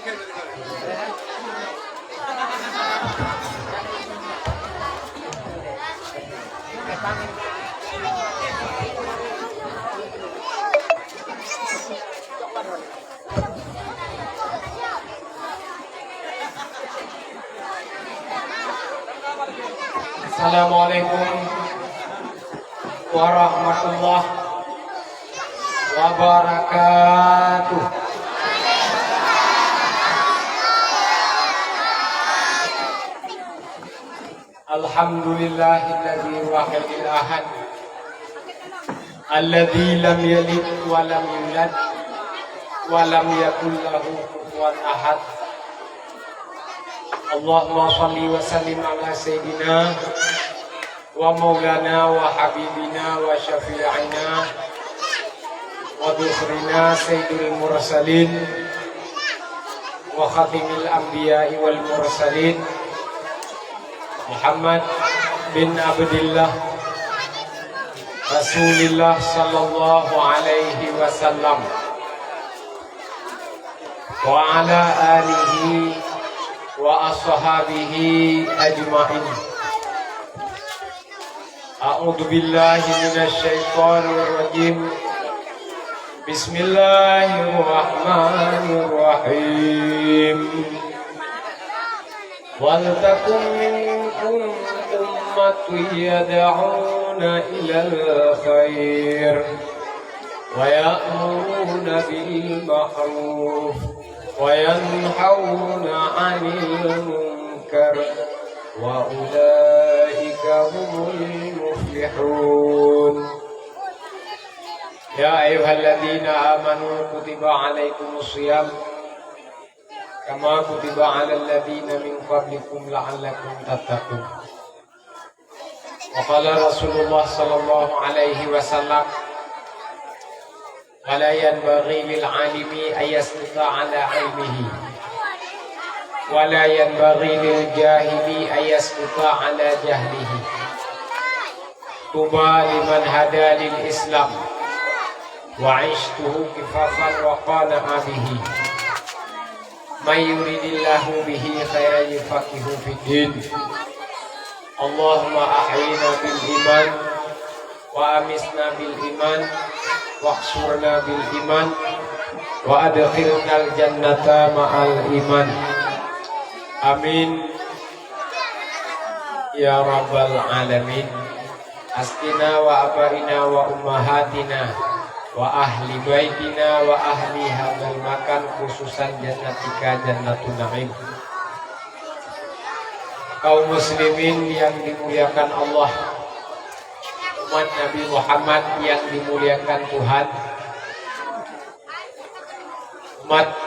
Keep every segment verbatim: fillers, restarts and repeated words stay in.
Assalamualaikum warahmatullahi wabarakatuh. Alhamdulillahilladzi wahidil ahad, alladzi lam yalid wa lam yulad, wa lam yakul lahu kufuwan ahad. Allahumma shalli wa sallim ala sayyidina wa maulana wa habibina wa syafi'ina wa dhukhrina sayyidil mursalin wa khatimil anbiya'i wal mursalin, Muhammad bin Abdillah, Rasulillah sallallahu alaihi wasallam, wa ala alihi wa ashabihi ajma'in. A'udzu billahi minasy syaithanir rajim. Bismillahirrahmanirrahim. Wal takum minkum ummatun yad'una ilal khair wa ya'muruna bil ma'ruf wa yanhauna 'anil munkar wa ulaika humul muflihun. Ya ayyuhalladzina amanu kutiba alaikumus shiyam kama kutiba alal ladzina min qablikum la'allakum tattaqun. Wa qala Rasulullah sallallahu alaihi wasallam, wa la yanbaghi lil alimi an yaskuta ala ilmihi, wa la yanbaghi lil jahili an yaskuta ala jahlihi. Tuba liman hada lil Islam wa 'ishtuhu kifafan wa qana'a bihi. May yuridillahu bihi khairan yufaqihu fid din. Allahumma ahyina bil iman wa amitna bil iman wahsyurna bil iman wa adkhilnal jannata ma'al iman. Amin. Ya Rabbal Alamin, asqina wa abaina wa ummahatina wa ahli baitina wa ahli hadzal makan, khususan jannatika jannatun na'im. Kaum muslimin yang dimuliakan Allah, umat Nabi Muhammad yang dimuliakan Tuhan, umat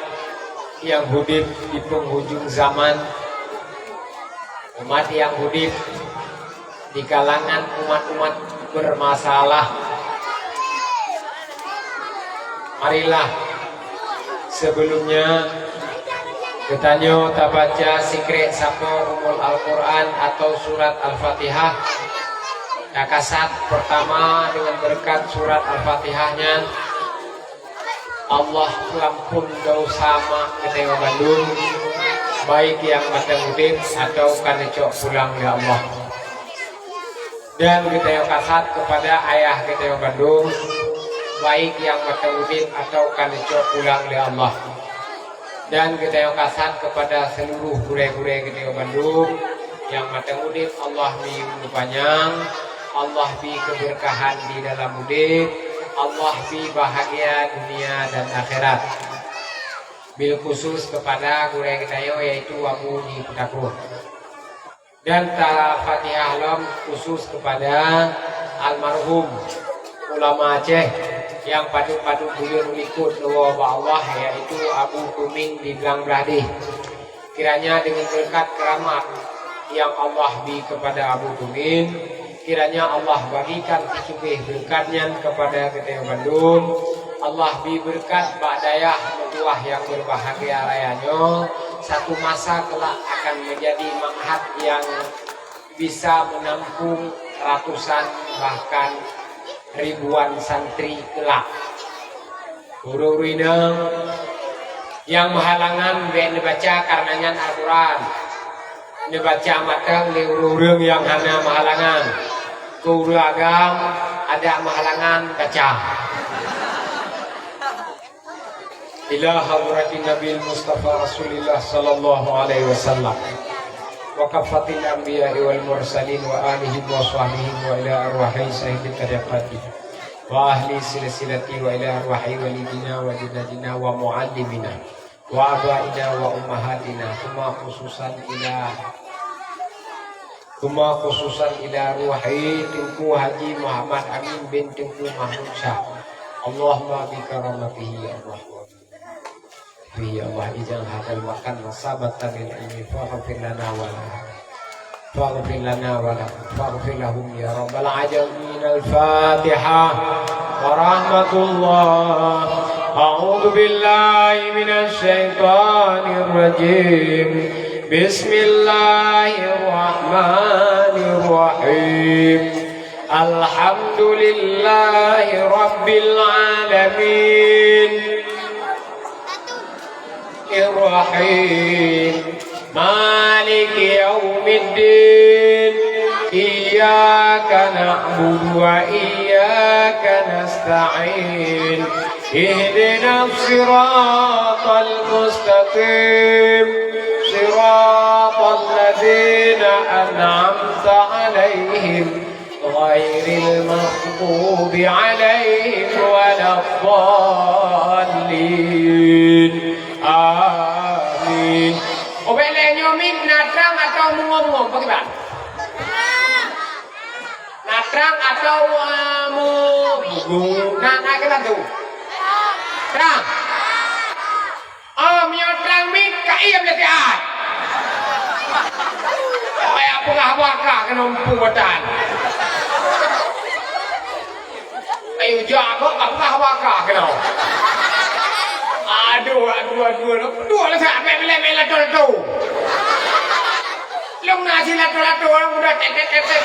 nyang udeb di penghujung zaman, umat nyang udeb di kalangan umat-umat bermasalah. Marilah, sebelumnya, geutanyoe tabaca sikrek sapoe Ummul Al-Quran atau surat Al-Fatihah. Takasat pertama dengan berkat surat Al-Fatihah nyan, Allah peulampon desya mak geutanyoe bandum, baik nyang mantong udeb atawa ka neucok pulang lé Allah. Dan geutanyoe kasat keupada ayah geutanyoe bandum, baik nyang mantong udeb atawa ka neucok pulang lé Allah. Dan geutanyoe kasat keupada seuluruh gurée-gurée geutanyoe bandum nyang mantong udeb, Allah bi umur panyang, Allah bi keubeurkahan di dalam udeb, Allah bi bahagia dunia dan akhirat. Bil khusus keupada gurée geutanyoe, yaitu Abu di Peutakroh. Dan ta-Fatihah lom khusus keupada almarhum ulama Aceh nyang padub-padub buleuen likot neuwoe bak Allah, yaitu Abu Tuming di Blang Blahdeh. Kiranya dengan berkat keramat yang Allah bi kepada Abu Tuming, kiranya Allah bagikan sikeubeh berkat nyan kepada geutanyoe bandum. Allah bi berkat bak dayah meutuwah yang berbahagia raya nyoe, satu masa kelak akan menjadi ma'had yang bisa menampung ratusan bahkan ribuan santri kelak. Ureuëng-ureuëng inong, Nyang meuhalangan bék neubaca, kareuna nyan Al-Quran. Neubaca mantong lé ureuëng-ureuëng nyang hana meuhalangan. Keu ureuëng agam adak meuhalangan baca. Ila hadratin Nabil Mustafa Rasulillah sallallahu alaihi wasallam. Wa kaffatil anbiya'i wal mursalin wa alihim wa sahbihim wa ila arwahi sahibi tariqati wa ahli silsilati wa ila arwahi walidina wa jadadina wa muallimina wa abaina wa ummahatina, thumma khususan ila, thumma khususan ila ruhi Teungku Haji Muhammad Amin bin Teungku Mahmud Syah. Allahumma bi karamatihi ya Allah. Ya Allah, ij'al hadzal makan masabatan lil ilmi faghfir lana wa lahu. Faghfir lana wa lahum. Faghfir lahum ya rabbal alamin. Al-Fatihah. Warahmatullah. A'udzu billahi minasy syaithanir rajim. Bismillahirrahmanirrahim. Alhamdulillahi rabbil alamin. Rahim. Maliki yaumiddin. Iyyaka na'budu wa iyyaka nasta'in. Ihdinas siratal mustaqim. Siratal ladzina an'amta 'alaihim. Ghairil maghdubi 'alaihim waladdallin. Amin. Ubé lé nyoe mit na trang atawa mungom-mungom, pakriban? Na trang atawa, uh, mu-, na, na keunan tu. Trang. Oh, meunyoe trang mit ka iem lé siat. Kaya peugah baka keunoe empu batan. Ayo jak kok ka peugah baka keunoe. Aduh, aduh, aduh, aduh. Dua lé siat, mé, mé, mé, lato, lato. Lôn na silaturahmi orang muda tet, tet, tet, tet.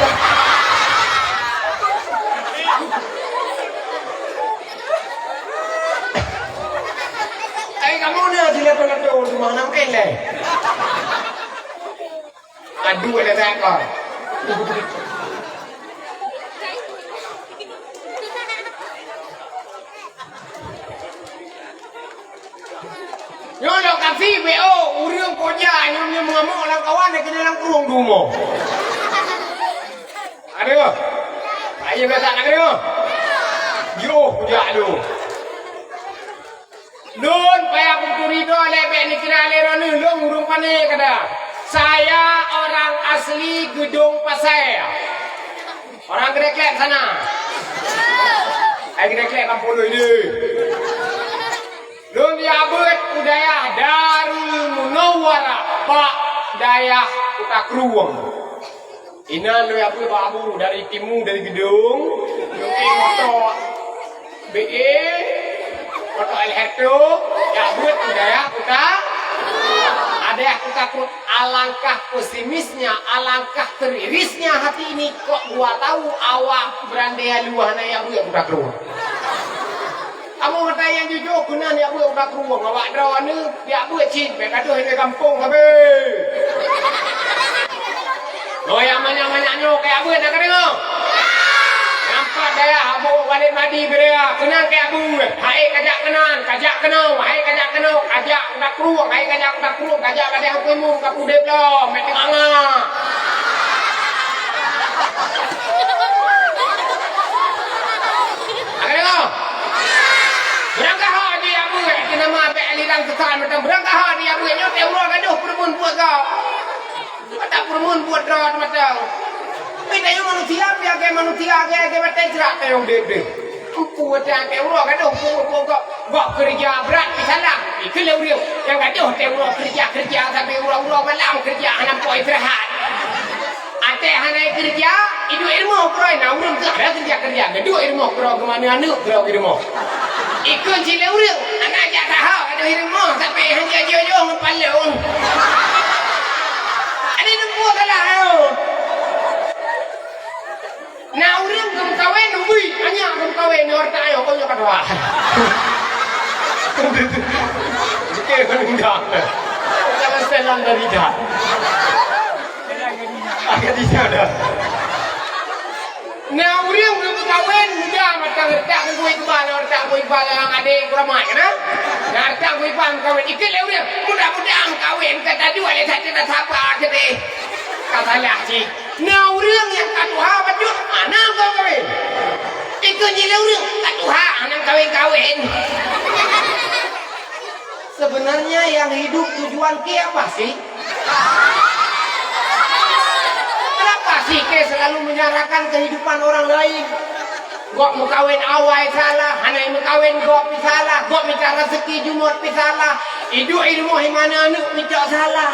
Ai, kamoe na silaturahmi tu mana main deh. Aduh, ada takut. Nyoe lokasi B O, ureueng koja nyoe, nyoe meungamok lam kawan, dia kena lam kurung di rumoh. Ada? Ayo biasa nak kena? Yoh, kujak lu. Lôn payah kutu ridho lé bék nikira lé droeneuh, lôn ureueng pané kada. Saya orang asli Gedong Pasai. Orang Geudek Lhèk sana. Ai Geudek Lhèk kampung lôn ini. Lôn jak beuet u dayah Darul Munawwarah bak dayah Kuta Krueng. Inan lôn jak beuet bak Abu dari timu dari Gedong. Lôn moto B E, moto L H tu, jak beuet u dayah Kuta. Ada Kuta Krueng. Alangkah pesimisnya, alangkah teririsnya hati ini, kok dua tahun awak berandai luwah na jak beuet Kuta Krueng. Kamoe meutai nyang jujur, keunan jak beuet Kuta Krueng, awak droeneuh jak beuet cit, bék gadoh di gampông sabe. Oh, nyang manyak-manyak nyoe kajak beuet, na kadeungoe? Nampak dayah Abu Walid Mahdi Birea, keunan kajak beuet. Hai kajak keunan, kajak keunoe, hai kajak keunoe, kajak Kuta Krueng, hai kajak Kuta Krueng, kajak Gadéh Huköm Imum, ka pudeb lom, meuteunga. Agak dengar? Beurangkaho di Abu, eh, keu nama abéh alirang sesat macam beurangkaho di Abu, nyoe teuh uroe gadoh peureumeun buet gob. Mata peureumeun buet droe mata. Tapi tanyoe manusia, biar ke manusia, ke, ke batée jerak tanyoe deh, deh. Empu watée angkée uroe gadoh, empu, empu, empu, empu. Gop keureuja brat, disalah. Ikeu lé ureueng. Nyang gadoh teuh uroe keureuja-keureuja sampai uroe-uroe malam keureuja hana po istirahat. Até hana keureuja, iduek i rumoh keudroe, na ureueng teuh ada keureuja-keureuja. Gadoh i rumoh keudroe keumanö aneuk keudroe i rumoh. Ikeu cit lé ureueng, aneuk jak saha gadoh i rumoh sampai han jiajoh-joh ngon palong. Ada nempuh salah, ayo. Na ureueng geumeukawen ubit, anyak geumeukawen, nyoe hareuta nyoe, kon nyoe ka tuha. Oke, kon Jangan setelan dari dah. Agak di sana. Na ureueng geumeukawen muda mantong, retak geubui keuba, retak geubui keuba lam adé guramaik na. Na retak geubui keuba meukawen, ikheun lé ureueng, muda-muda meukawen ka tadu lé, that-that saba keudeh. Ka salah cit. Na ureueng nyang ka tuha bacut, hana meukawen. Ikheun jih lé ureueng, ka tuha, hana meukawen-kawen. Sebenarnya yang hidup tujuan kèe apa sih? Kenapa sih kèe selalu menyalahkan kehidupan orang lain? Gob meukawen awai salah, hana meukawen gob pih salah, gob mita raseuki jumôt pih salah, iduek i rumoh iman aneuk pih cok salah.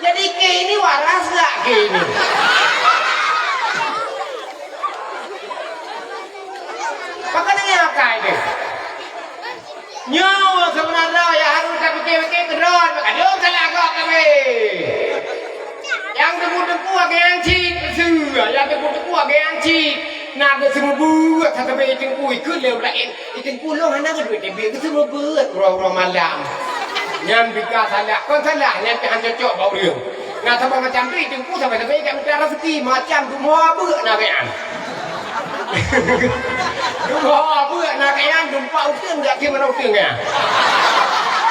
Jadi kèe ini waras nggak kèe ini? Pakon nangis akai deh? Nyoe seubeuna droe nyang harôh tapike-pike keudroe, meugadôh salah gob sabe. Nyang teungku-teungku lagèe nyan cit, peue, nyang teungku-teungku lagèe nyan cit. Na geuseumeubeuet sabe i teungku, ikheun lé ureueng laén, "I teungku, lôn hana geuduek teubiet, geuseumeubeuet uroe-uroe malam." Nyan pih ka salah, kon salah, nyan pih han cocok bak ureueng. Na saboh macam tu, i teungku sabe-sabe jak mita raseuki, macam dumoh beuet na geuh nyan. Dumoh beuet na geuh nyan, dumpat uteuen jak keu mana uteuen nyan.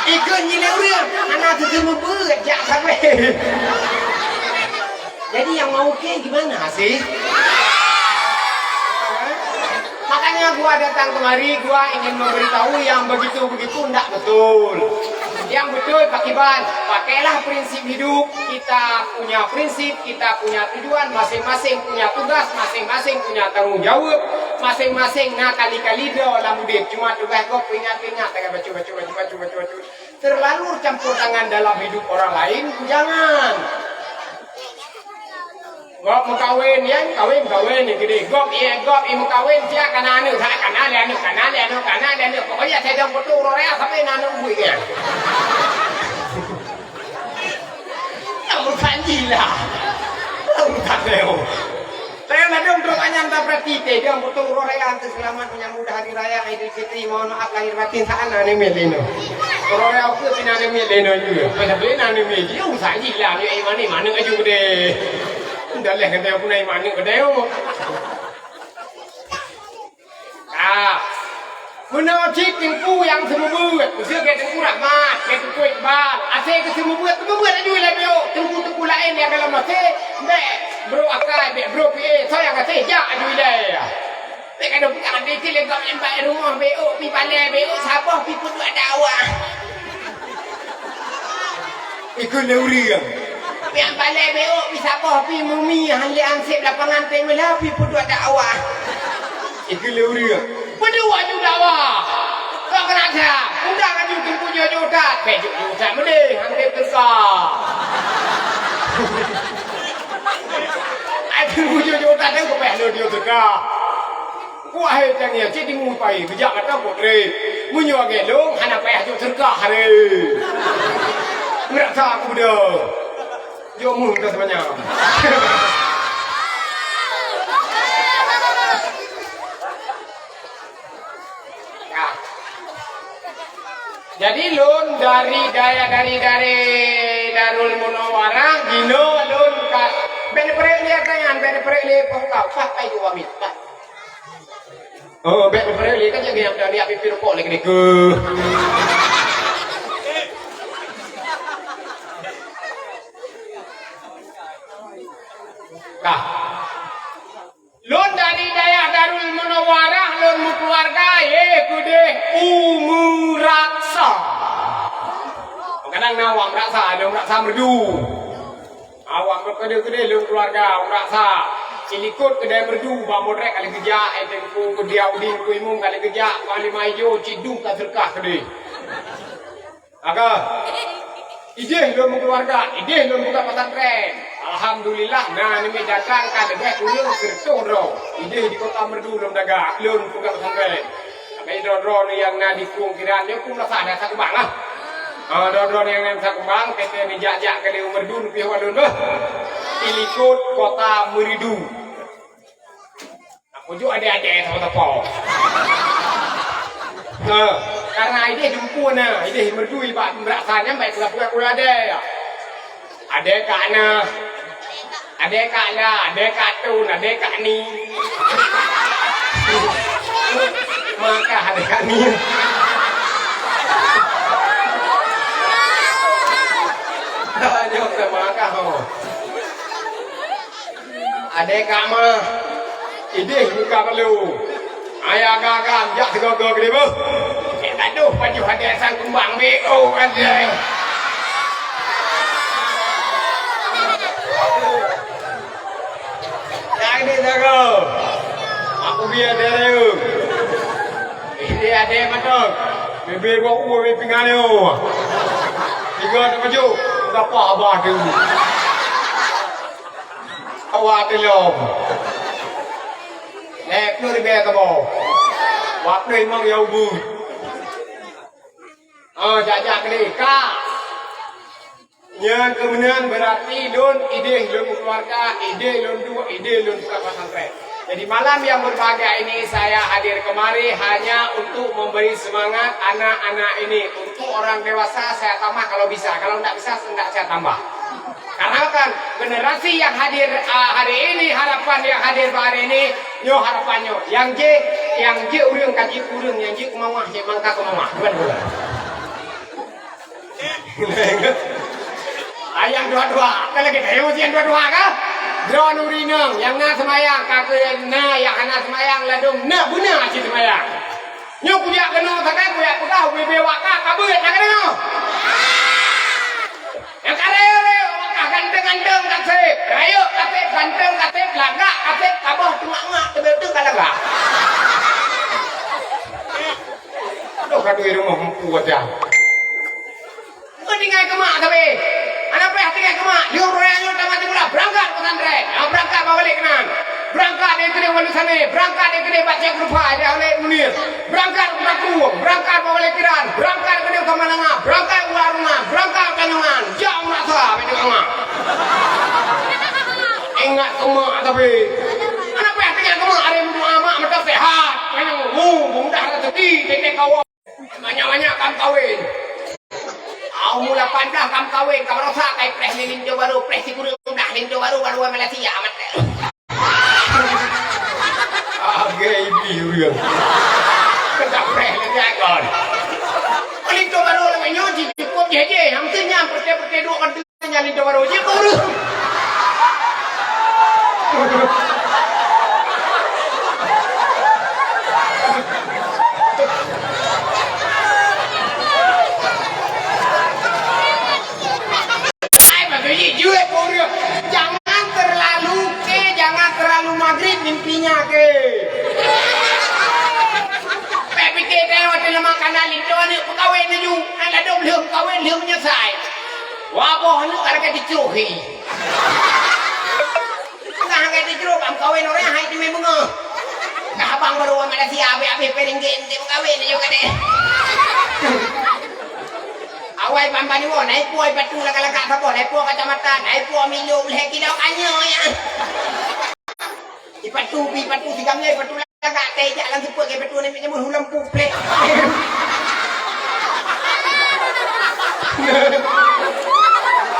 Ikheun jih lé ureueng, hana teuseumeubeuet jak sabe. Jadi yang mau kèe gimana sih? Makanya gua datang kemari, gua ingin memberitahu yang begitu-begitu ndak betul. Yang betul pakiban, pakailah prinsip hidup. Kita punya prinsip, kita punya tujuan, masing-masing punya tugas, masing-masing punya tanggung jawab, masing-masing na kali-kali droe lam udép. Cuma tugas gob peuingat-ingat, bacut, bacut, bacut. Terlalu campur tangan dalam hidup orang lain, jangan. Gob meukawen, ya, kawen, kawen, ya, gede. Gob, ya, gob, ya, meukawen, siap kana aneuk, siap kana lé aneuk, kana lé aneuk, kana lé aneuk. Pokoknya saya jangan betul orang raya sampai na aneuk bui dia. Kamu sanjilah. Kamu tak tahu. Saya nak dong terus tanya, entah berarti, saya jangan betul orang raya, seulamat menyambut Hari Raya Idul Fitri, mohon maaf lahir batin, saat na aneuk miet lé nyoe. Uroe raya ukeue pih na aneuk miet lé nyoe jih. Pada beu na aneuk miet jih, oh, sajih lah, aneuk manéh, manéh aju keudeh. Dah leh kata aku na aneuk keudeh, oh. Ah. Meunoe cit teungku nyang seumeubeuet, miseue keu Teungku Rahmat, keu Teungku Iqbal. Asai keu seumeubeuet, seumeubeuet aju ilèe beuet. Teungku-teungku laén nyang dalam asai, bèk brôk akai, bèk brôk piôh, soe nyang asai jak aju ilèe. Bèk gadôh peugah, "Até cit lé gob nyan bak rumoh beuet, pi balèe beuet, saboh pi peuduek dakwah." Ikheun lé ureueng. Pi balèe beuet, pi saboh pi mumi, han lé ansép lapangan teumeula pi peuduek dakwah. Ikheun lé ureueng. Peuduek aju dakwah. Kok keunan that, undang aju teungku jôk-jôk that. Bèk jôk-jôk that meudeh, han teuka. Ai teungku jôk-jôk that, teungku bèk lôn jôk teuka. Wahé tangieng, cit dimu pai, beujak mata putré. Meunyoe lagèe lôn, hana payah jôk teuka haré. Meurasa aku dah. Jôk meuh dah seumanyam. Ya. Jadi lôn dari daya-, dari, dari Darul Munawwarah, jinoe lôn ka, bèk neupeureulee tangan, bèk neupeureulee peuhukau, pat pai dua mit, pat. Oh, bèk neupeureulee kan, jangan ada lihat pipi rokok lagi ni ke. Kah. Lôn dari dayah Darul Munawwarah, lôn meukeuluwarga, yé keudeh u Meuraksa. Kadang na awak Meuraksa, na Meuraksa Meureudu. Awak meukeudeh-keudeh lôn keuluwarga u Meuraksa. Silikot keudeh Meureudu, bak modrek ka lheueh geujak, eh, Teungku Diaudin, Teungku Imum ka lheueh geujak, Panglima Ijo, Cik Dum ka seureukah keudeh. Maka, ideh lôn meukeuluwarga, ideh lôn buka pesantren. Alhamdulillah, na aneuk miet datang ka leubeh kureueng sireutoh droe. Ideh di Kota Meureudu lôn dagang, lôn buka pesantren. Tapi droe-droe nyang na di Krueng Kiran nyoe pun rasa dah sa keubang lah. Ah, droe-droe nyang na sa keubang, kata neujak-jak keu lé u Meureudu neupih walon beuh. Silikot Kota Meureudu. Aku jok adé-adé sama teupeu. Nah, Karena idéh dumpeue na, idéh meurdui bak meurasa nyan bak peugah-peugah keu adèe. Adèe kak na, adèe kak la, adèe kak tun, adèe kak ni. Maka adèe kak ni. Nyoe ka maka ho. Adèe kak ma, idéh muka malu. Ayah gagam jak sigoe-goe keudéh beuh. Ék gadoh pajoh adèe sang kumbang B O adèe. Jadi sago. Aku biar dia raya. Idéh adèe mantong. Bibé bau uwe pingan nyoe. Tiga tak pajoh. Gapa abah tu? Awak telom. Lhèe ploh ribèe saboh. Dua ploh limong ya ubu. Oh, jak-jak keudéh. Ka. Nyan keumeunan beurati lôn idéh lôn keuluwarga, idéh lôn duek, idéh lôn buka pesantren. Jadi malam yang berbahagia ini saya hadir kemari hanya untuk memberi semangat anak-anak ini. Untuk orang dewasa saya tambah kalau bisa, kalau ndak bisa ndak saya tambah. Karena kan generasi yang hadir, ah, hari ini, harapan yang hadir hari ini, nyoe harapan nyoe. Nyang jih, nyang jih ureueng ka jih ureueng, nyang jih keumawah, jih mangka keumawah. Bukan, bukan. Ayang dua-dua, kan lagi tayang ujian dua-dua kan? Droeneuh ureueng inong, nyang na seumayang, ka keu na nyang hana seumayang, ladôm na beuna cit seumayang. Nyoe kujak keunoe sagai, kujak peugah, ubé-bé wak ka, ka beuet na keunoe. Nyang ka rayeuk-rayeuk wak ka, ganteng-ganteng ka sép, rayeuk ka sép, ganteng ka sép, lagak ka sép, saboh teungak-ngak, teubeuteue ka lagak. Aduh, ka duek rumoh empu aja. Keu tinggai keumak sabe. Hana payah tinggai keumak. Yue ureueng nyoe tamat sikula, beurangkat pesantren. Ah, beurangkat bak balek keunan. Beurangkat dari keudeh Walu Sane. Beurangkat dari keudeh Bacek Rupa, dari Khalid Munir. Beurangkat u Takrueng. Beurangkat bak balek Kiran. Beurangkat keudeh Samalanga. Beurangkat u Arungan. Beurangkat Kanyongan. Jak meurasa, beutôi keumak. Ingat keumak sabe. Hana payah tinggai keumak. Ari meudoa mak meuteuseuhat. Kanyong, uh, mudah rezeki, teuntèe kawan. Banyak-banyak kam kawin. Umur lapan belas kam kawin, kam rosak kai preh ni linto baru, preh sikureueng dah linto baru, baru Malaysia amat. Agak ibi urang. Kita preh lagi akon. Linto baru lagi nyoji cukup je je, hampir nyam pete-pete dua kan. Nyan linto baru jih ureueng. Ai, bagi jih jeuet ureueng. Jangan terlalu ke, jangan terlalu maghrib mimpinya ke. Pek pike teh, watèe leumah kana linto aneuk peukawen laju. Ai, ladôm lheueh peukawen, lheueh meunyeusai. Wah, boh aneuk ka lagèe teucroh hi. Ka lagèe teucroh, bak meukawen orang hai teumé beungoh. Ka abang baru awak Malaysia, abéh-abéh peuringgi, ente meukawen, ayo kadeh. Awai bang bani woe, naipo ipatu laka-laka saboh, naipo kacamata, naipo milo, lhèe kilo kanyang, ya. Ipatu, ipatu, sigam nyoe, ipatu lagak, teh jak lam seupôt, ipatu nyoe, nyoe, hulam puplek.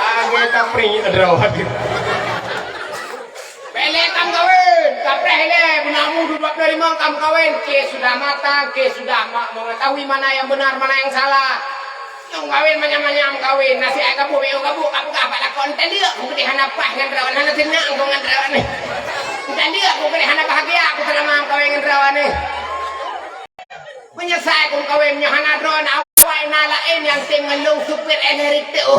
Agak tapri, aduh, aduh. Bèk lé kam kawin, kapreh lé, beuna mudu dua puluh lima kam kawin, ke sudah matang, ke sudah ma-, mengetahui mana yang benar, mana yang salah. Nyang kawin manyam-manyam kawin, nasi ai kabu, miyueb kabu, ka peugah bak lakoe, "Ntaleuek ku keudeh hana paih ngon droeneuh, hana seunang ku ngon droeneuh. Ntaleuek ku keudeh hana bahagia ku seulama kawin ngon droeneuh." Meunyeusai ku kawin, meunyoe hana droeneuh, awai na laén nyang tem ngon lôn supir N R I tu.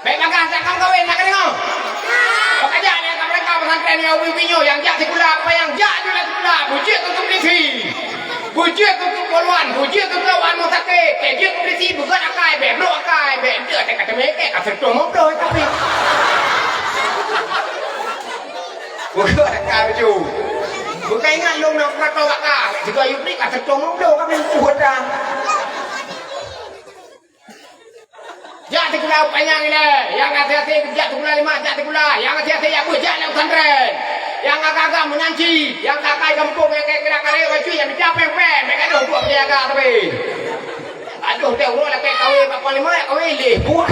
Bèk bangga, jak kam kawin, na ka deungoe? Bak jak lé ka meurangka pesantren nyang ubit-ubit nyoe, nyang jak sikula, apa nyang jak jeuet sikula, beujeuet keu keupolisi. Beujeuet keu polwan, beujeuet keu wan meutakè, keu jeuet keupolisi, beugöt akai, bèk brok akai, bèk deuh, ka teumè, ka seureutôh limong ploh tapi. Beugöt akai baju. Bukan ingat lôn nak peuratô bak ka, sigoe yub ni ka seureutôh limong ploh kami puhut dah. Jak sikula panyang ilée, nyang até-até jak sikula lima, jak sikula, nyang até-até jak beuh, jak lé pesantren. Nyang agak-agak meunan cit, nyang kakai gampông, nyang kira-kira kaya bacut, nyang mita péng-péng, meugadôh buet peujaga tapi. Adoh, teuh uroe lakée kawé bak panglima, kawé lé buet.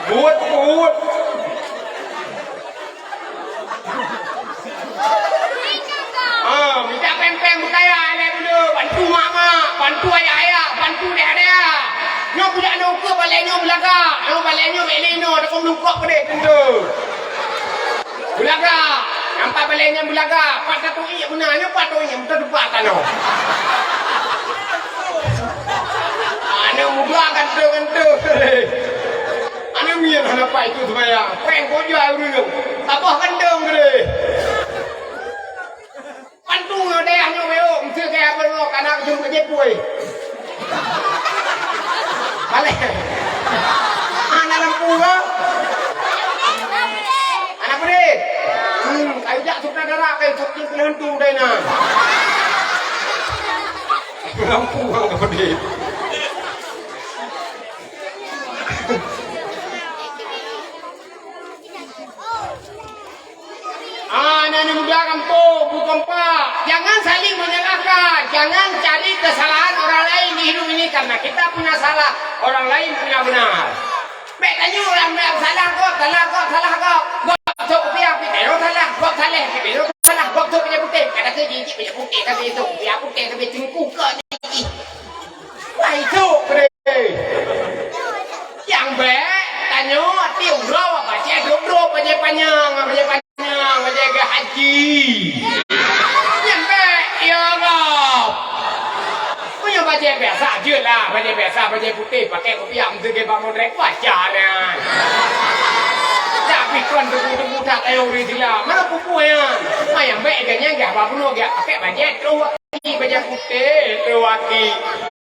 Buet, buet. Ah, mita péng-péng beukaya ilée bunoe, bantu mak-mak, bantu ayah-ayah, bantu dayah-dayah. Nyoe kujak nyoe ukeue balée nyoe beulagak, nyoe balée nyoe bék lé nyoe, takong lungkok peudeh teuntèe. Beulagak, nampak balée nyan beulagak, pat tatuek iék beuna, nyoe pat tatuek iék, beuteupat tanoh. Aneuk muda ganteng-ganteng. Aneuk miet hana pai tu seumayang. Péng koja ureueng. Saboh kandong gede. Pantu nyoe dayah nyoe wéo, meusti kaya abang nyoe kana jeuem keu jipui. Balek. Hana lampu ke? Hana peudeh. Hmm, kayu jak sutradara, kayu sutradara hantu dai na. Lampu ka peudeh. Ah, aneuk muda gampông, bukompak. Jangan saling menyalahkan. Jangan cari kesalahan orang lain di hidup ini karena kita punya salah, orang lain punya benar. Bék tanyoe ureueng salah gob, salah gob, salah gob. Gob sôk kupiah, pih tanyoe salah. Gob saleh, pih tanyoe salah. Gob sôk peunyang putéh, kadang keu jih, peunyang putéh, tapi sôk kupiah putéh, tapi teungku keu jih. Wah, itu peudeh. Nyang bék, tanyoe tiep uroe bajée drob-drob, bajée panyang, bajée panyang, bajée geuhaji. Nyang bék, ya Allah. Meunyoe bajée biasa, jeuet lah, bajée biasa, bajée putéh, pakai kupiah, meuseuti bak modrek, wajar nyan. Tapi kon teungku-teungku that ayong ureueng sila, mana pupu nyan? Nyang bék geuh nyan geuh bak bunoe geuh pakai bajée troh aki, bajée putéh troh aki.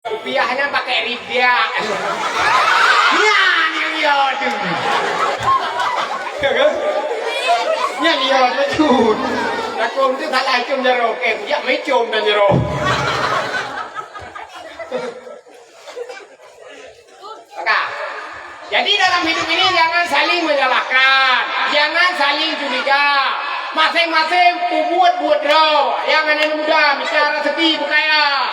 Kupiah nyan pakai ridak. Nyan nyang yo tu. Ya kan? Nyang yo tu cut. Lakom tu salah com jaroe, kém jak meucom dan jaroe. Maka, jadi dalam hidup ini jangan saling menyalahkan, jangan saling curiga. Maséng-maséng peubuet buet droe. Nyang aneuk muda mita raseuki beukaya.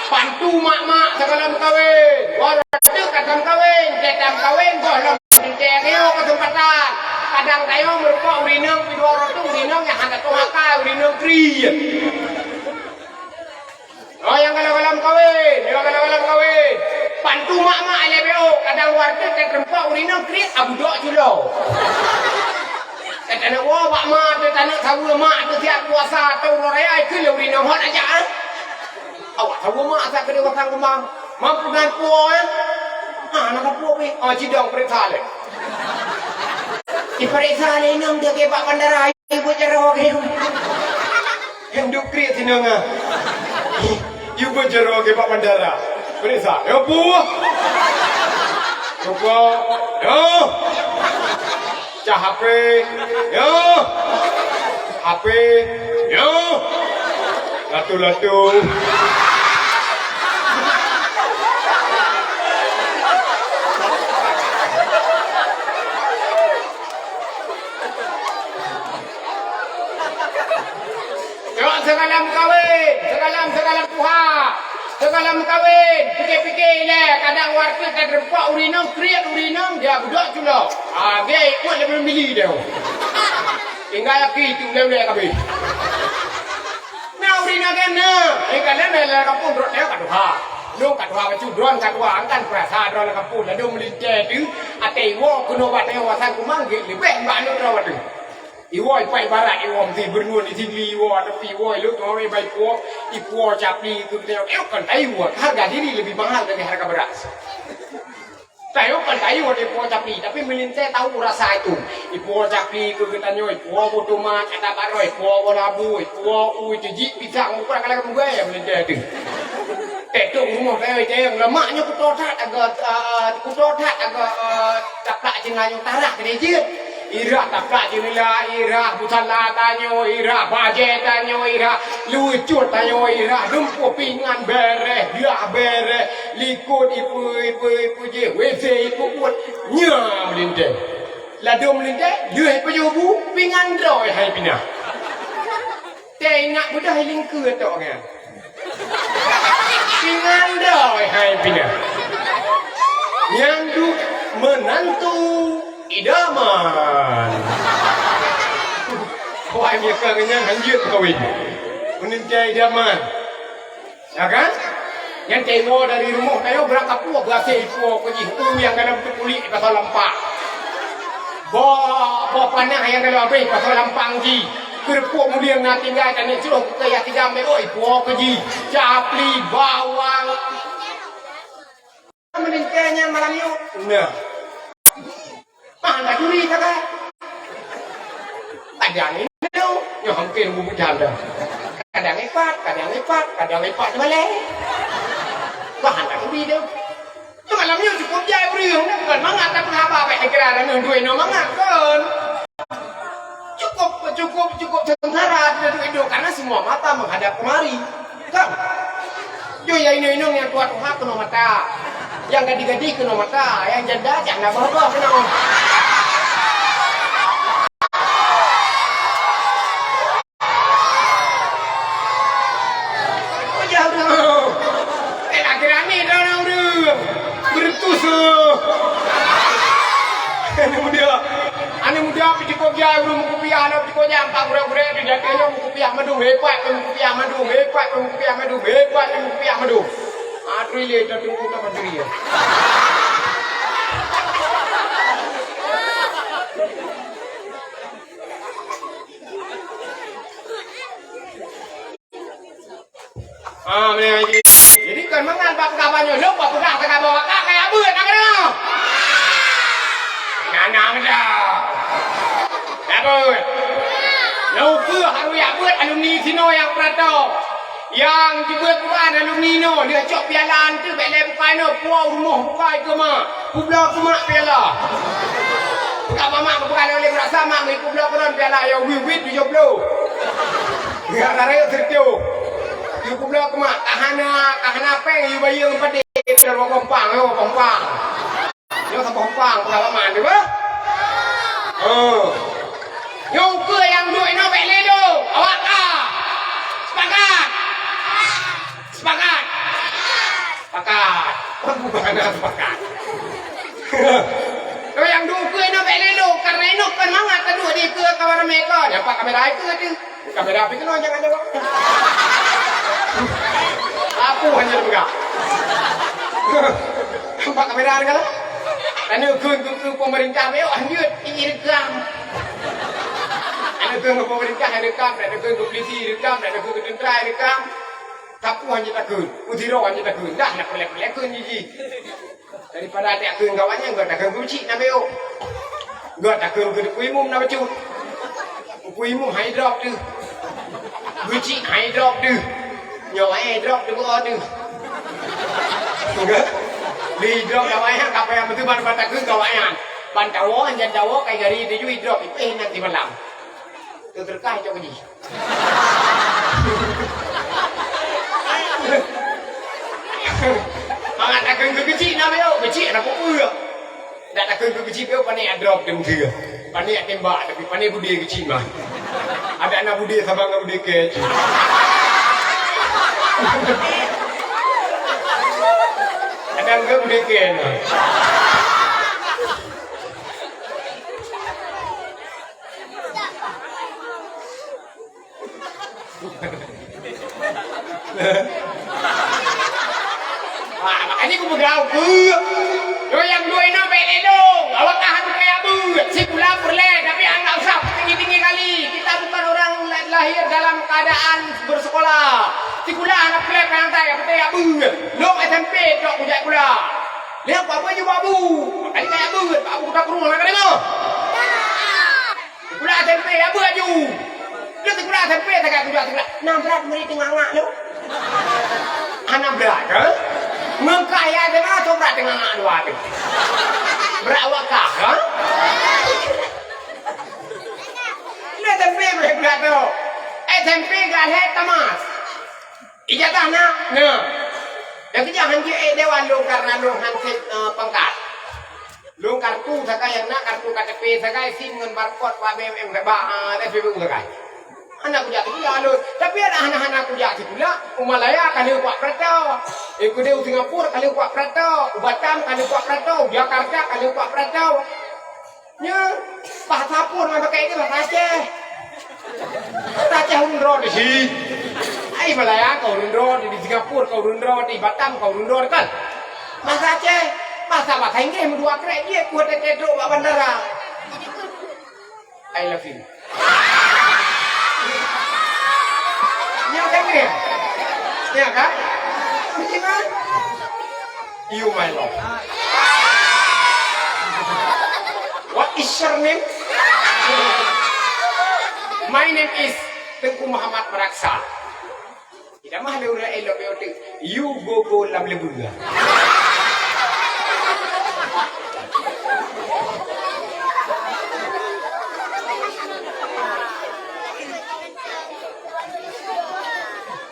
Bantu mak-mak sigohlom meukawen. Uroe teuk ka tameukawen, teuh tameukawen gohlom teuntèe nyoe keuseumpatan. Kadang tanyoe meurumpok ureueng inong pih dua uroe teuk ureueng inong nyang hana tuha ka ureueng inong kriet. Oh, nyang galak-galak meukawen, nyang galak-galak meukawen. Bantu mak-mak ilée B O, kadang warteg dan teureumpok ureueng inong kriet, abudok culo. Teuh taneuk woe bak ma, teuh taneuk saweue mak, teuh siat puasa, atau uroe raya, ikheun lé ureueng inong hot aja, eh. Awak saweue mak, asai keudeh wasang keumang. Mampu nan puwoe, eh. Ha, na ka puwoe pih. Oh, cidong peuriksa lé. Dipeuriksa lé inong dia ke bak bandara. Ibu jero ke. Yang duk kriet sinong ah. Ibu jero ke bak bandara. Periksa. Ya, Bu. Cuba. Ya. Cah H P. Ya. H P. Ya. Latu-latu. Nyoe sigohlom meukawen, sigohlom, sigohlom tuha, sigohlom meukawen, pike-pike ilée, kadang warteg ka teureumpok ureueng inong, kriet ureueng inong, dia budok culok. Ah, gét, ikot leubeh mili dia. Tinggai aki tu ulée-ulée kabeh. Na ureueng inong kan na, eh, kan na lam kampung droe ka tuha. Lôn ka tuha bacut, droe ka tuha, angkan peurasa droe lam kampung, ladôm meulintèe tu, até iwoe keunoe bak tanyoe wasang keumang gét leubeh bak aneuk droe tu. Iwoe ipat ibarat iwoe meuti beureuneuen di sini iwoe, tapi iwoe lôn teuma bai puwoe, ipuwoe capli keu geutanyoe. Eh, kon tayue, harga diri lebih mahal dari harga beras. Tayue kon tayue ipuwoe capli, tapi meulintèe tahu rasa itu. Ipuwoe capli keu geutanyoe, ipuwoe boh tomat, ada baroe, ipuwoe boh labu, ipuwoe ui, teujiek pisang, bukan kalau meugai meulintèe tu. Teuh rumoh tayue jayang, lemak nyoe kuto that, agak, ah, kuto that, agak, ah, taplak cina nyoe tarah keuneuk jeuet. Irah taplak jeunela, irah pusala tanyoe, irah bajée tanyoe, irah lucut tanyoe, irah lumpoh pingan bereh, glah bereh, likot ipe-ipe, ipe jih, W C ipe buet. Nyan meulinteh. Ladom meulinteh, lheueh ipeujeubu, pingan droe hai pinah. Teuh ingat beudoh lingkeue tok nyan. Pingan droe hai pinah. Nyang duek meunantu idaman. Wah, meunyoe ka nyan hanjeuet kawin. Meuninggai idaman. Ya kan? Nyang teungoh dari rumoh tanyoe beurangkapeue beuaséh ipo keu jih, u nyang galom teupuléh pasal lampang. Boh, boh panah nyang galom abéh pasal lampang jih. Keureupok mulieng na tinggai tanyoe jroh keu kaya tigam meuo ipo keu jih. Capli, bawang. Meulinteh nyan malam nyoe. Nah. Mah hana turi sagai. Kadang inong, nyoe hampir bubuk janda. Kadang ipat, kadang ipat, kadang ipat balai. Mah hana turi deuh. Nyoe malam nyoe cukup jai ureueng, bukan mangat tapi haba baik dikira dan nyoe dua inong mangat kon. Cukup, cukup, cukup sengsara di dunia itu karena semua mata menghadap kemari. Kan? Yo, ya inong-inong nyang tuha-tuha keunoe mata. Nyang gadih-gadih keunoe mata, nyang janda cak na boh-boh keunoe. Oh, jauh dah. Eh, lagi rame dah orang ureueng. Beretus tu. Aneuk muda. Aneuk muda pih cukup jai ureueng meukupiah, aneuk cukup jai empat gurée-gurée di jati nyoe meukupiah madu hebat pih meukupiah madu, hebat pih meukupiah madu, hebat pih meukupiah madu. Ah, tu ile tu tunggu tak menteri ya. Ah, meunan jih. Jadi kon mangat bak peugah banyoe, lôn bak peugah teuka bak kah kaya beuet na keunoe. Nana meuda. Kaya beuet. Lôn peugah harus ya beuet alumni sinoe nyang peurato. Nyang jibeuet Quran alumni nyoe, lheueh cok piala anteuk bèk lé bukai nyoe, puwoe rumoh bukai keu mak. Peubloe keu mak piala. Peugah bak mak, peugah lé ureueng rasa mak, meupeubloe keu lôn piala, ya wit-wit tujoh ploh. Ya, rare sirtio. Yue peubloe keu mak, ka hana, ka hana péng, yue bayeue ngon padé, peubloe keu kompang, yo, kompang. Nyoe saboh umpang peugah lama, beutôi? Oh. Nyoe ukeue nyang duek inoe bèk lé dong. Awak ka. Sepakat. Sepakat. Sepakat. Bukan sepakat. Nyoe nyang duek ukeue inoe bèk lé dong. Karena inoe kon mangat taduek di keue kawan ramé kon. Nyang pat kamera ikeue teuh. Kamera pih keunoe jangan jawab. Aku hanya peugah. Nampak kamera ni kan? Tanya keu, keu, keu pemerintah, ayo lanjut, ini rekam. Ada keu pemerintah, rekam, ada keu polisi, rekam, ada keu tentara, rekam. Kapuh hanya takut, udiro hanya takut. Dah nak pelek-pelek keu ni ji. Daripada até takheun kawan nyan, geutakheun keu cik na beuh. Geutakheun keu Teungku Imum na bacut. Teungku Imum hai drop teuh. Geucik hai drop teuh. Nyoe hai drop teuh beuh teuh. Li drop kawan nyan, kapai yang beutôi ban takheun kawan nyan. Ban tawoe, jan tawoe, kai gari tuju drop, ipeh nanti malam. Teuteurkah cok jih. Mangat takheun keu keuchik na beuh, keuchik na peue. Dak takheun keu keuchik beuh, pané adrop teuntèe. Pané tembak, tapi pané budé keuchik mah. Adak na budé saban ngon budé kèe. Kadang geu budé kèe na. Wah, makanya aku peugah keu. Nyoe nyang dua inoe bèk lé dong. Awak tahan kaya beuet. Sikula peureulèe, tapi hana usah tinggi-tinggi kali. Kita bukan orang la-, lahir dalam keadaan bersekolah. Sikula hana peureulèe payah tai, apa ya beuet. Lôn S M P tok kujak sikula. Lihat apa juga bu. Makanya kaya beuet, Pak Bu kita kurung nak dengar. Sikula S M P, ya, beuet aju. Lôn sikula S M P, tagak keudua sikula. Nah, brat murit teungoh ngak lôn. Hana brat, ha? Ngon kah ya, teuma atau brat teungoh ngak dua tu? Brat awak kah, ha? S M P boleh peulat tu. S M P galeh tamat. Ijazah na? Na. Dan keujak hanjeuet ék dewan lôn karena lôn han sép, eh, pangkat. Lôn kartu sagai nyang na, kartu K T P sagai, sim ngon barcode bak B M M sagai, bak, eh, S P B U sagai. Hana kujak sikula lôn. Tapi ada hana-hana kujak sikula, u Malaya ka lheueh kuat peurata. Eh, keudeh u Singapura ka lheueh kuat peurata. U Batam ka lheueh kuat peurata. U Jakarta ka lheueh kuat peurata. Nyoe bahasa peue ngon pakai ini bahasa Aceh. Bahasa Aceh ureueng droe di sini. Ai Malaya ka ureueng droe, di Singapura ka ureueng droe, di Batam ka ureueng droe kan. Bahasa Aceh, bahasa, bahasa Inggris meudua krek jih kuat teutrok bak bandara. I love you. Nyoe kan dia? Ya kan? Bagaimana? You, my love. What is your name? My name is Teuku Muhammad Meraksa. Tidak mah lé ureueng elok yo teuk. You go go lam leubeh.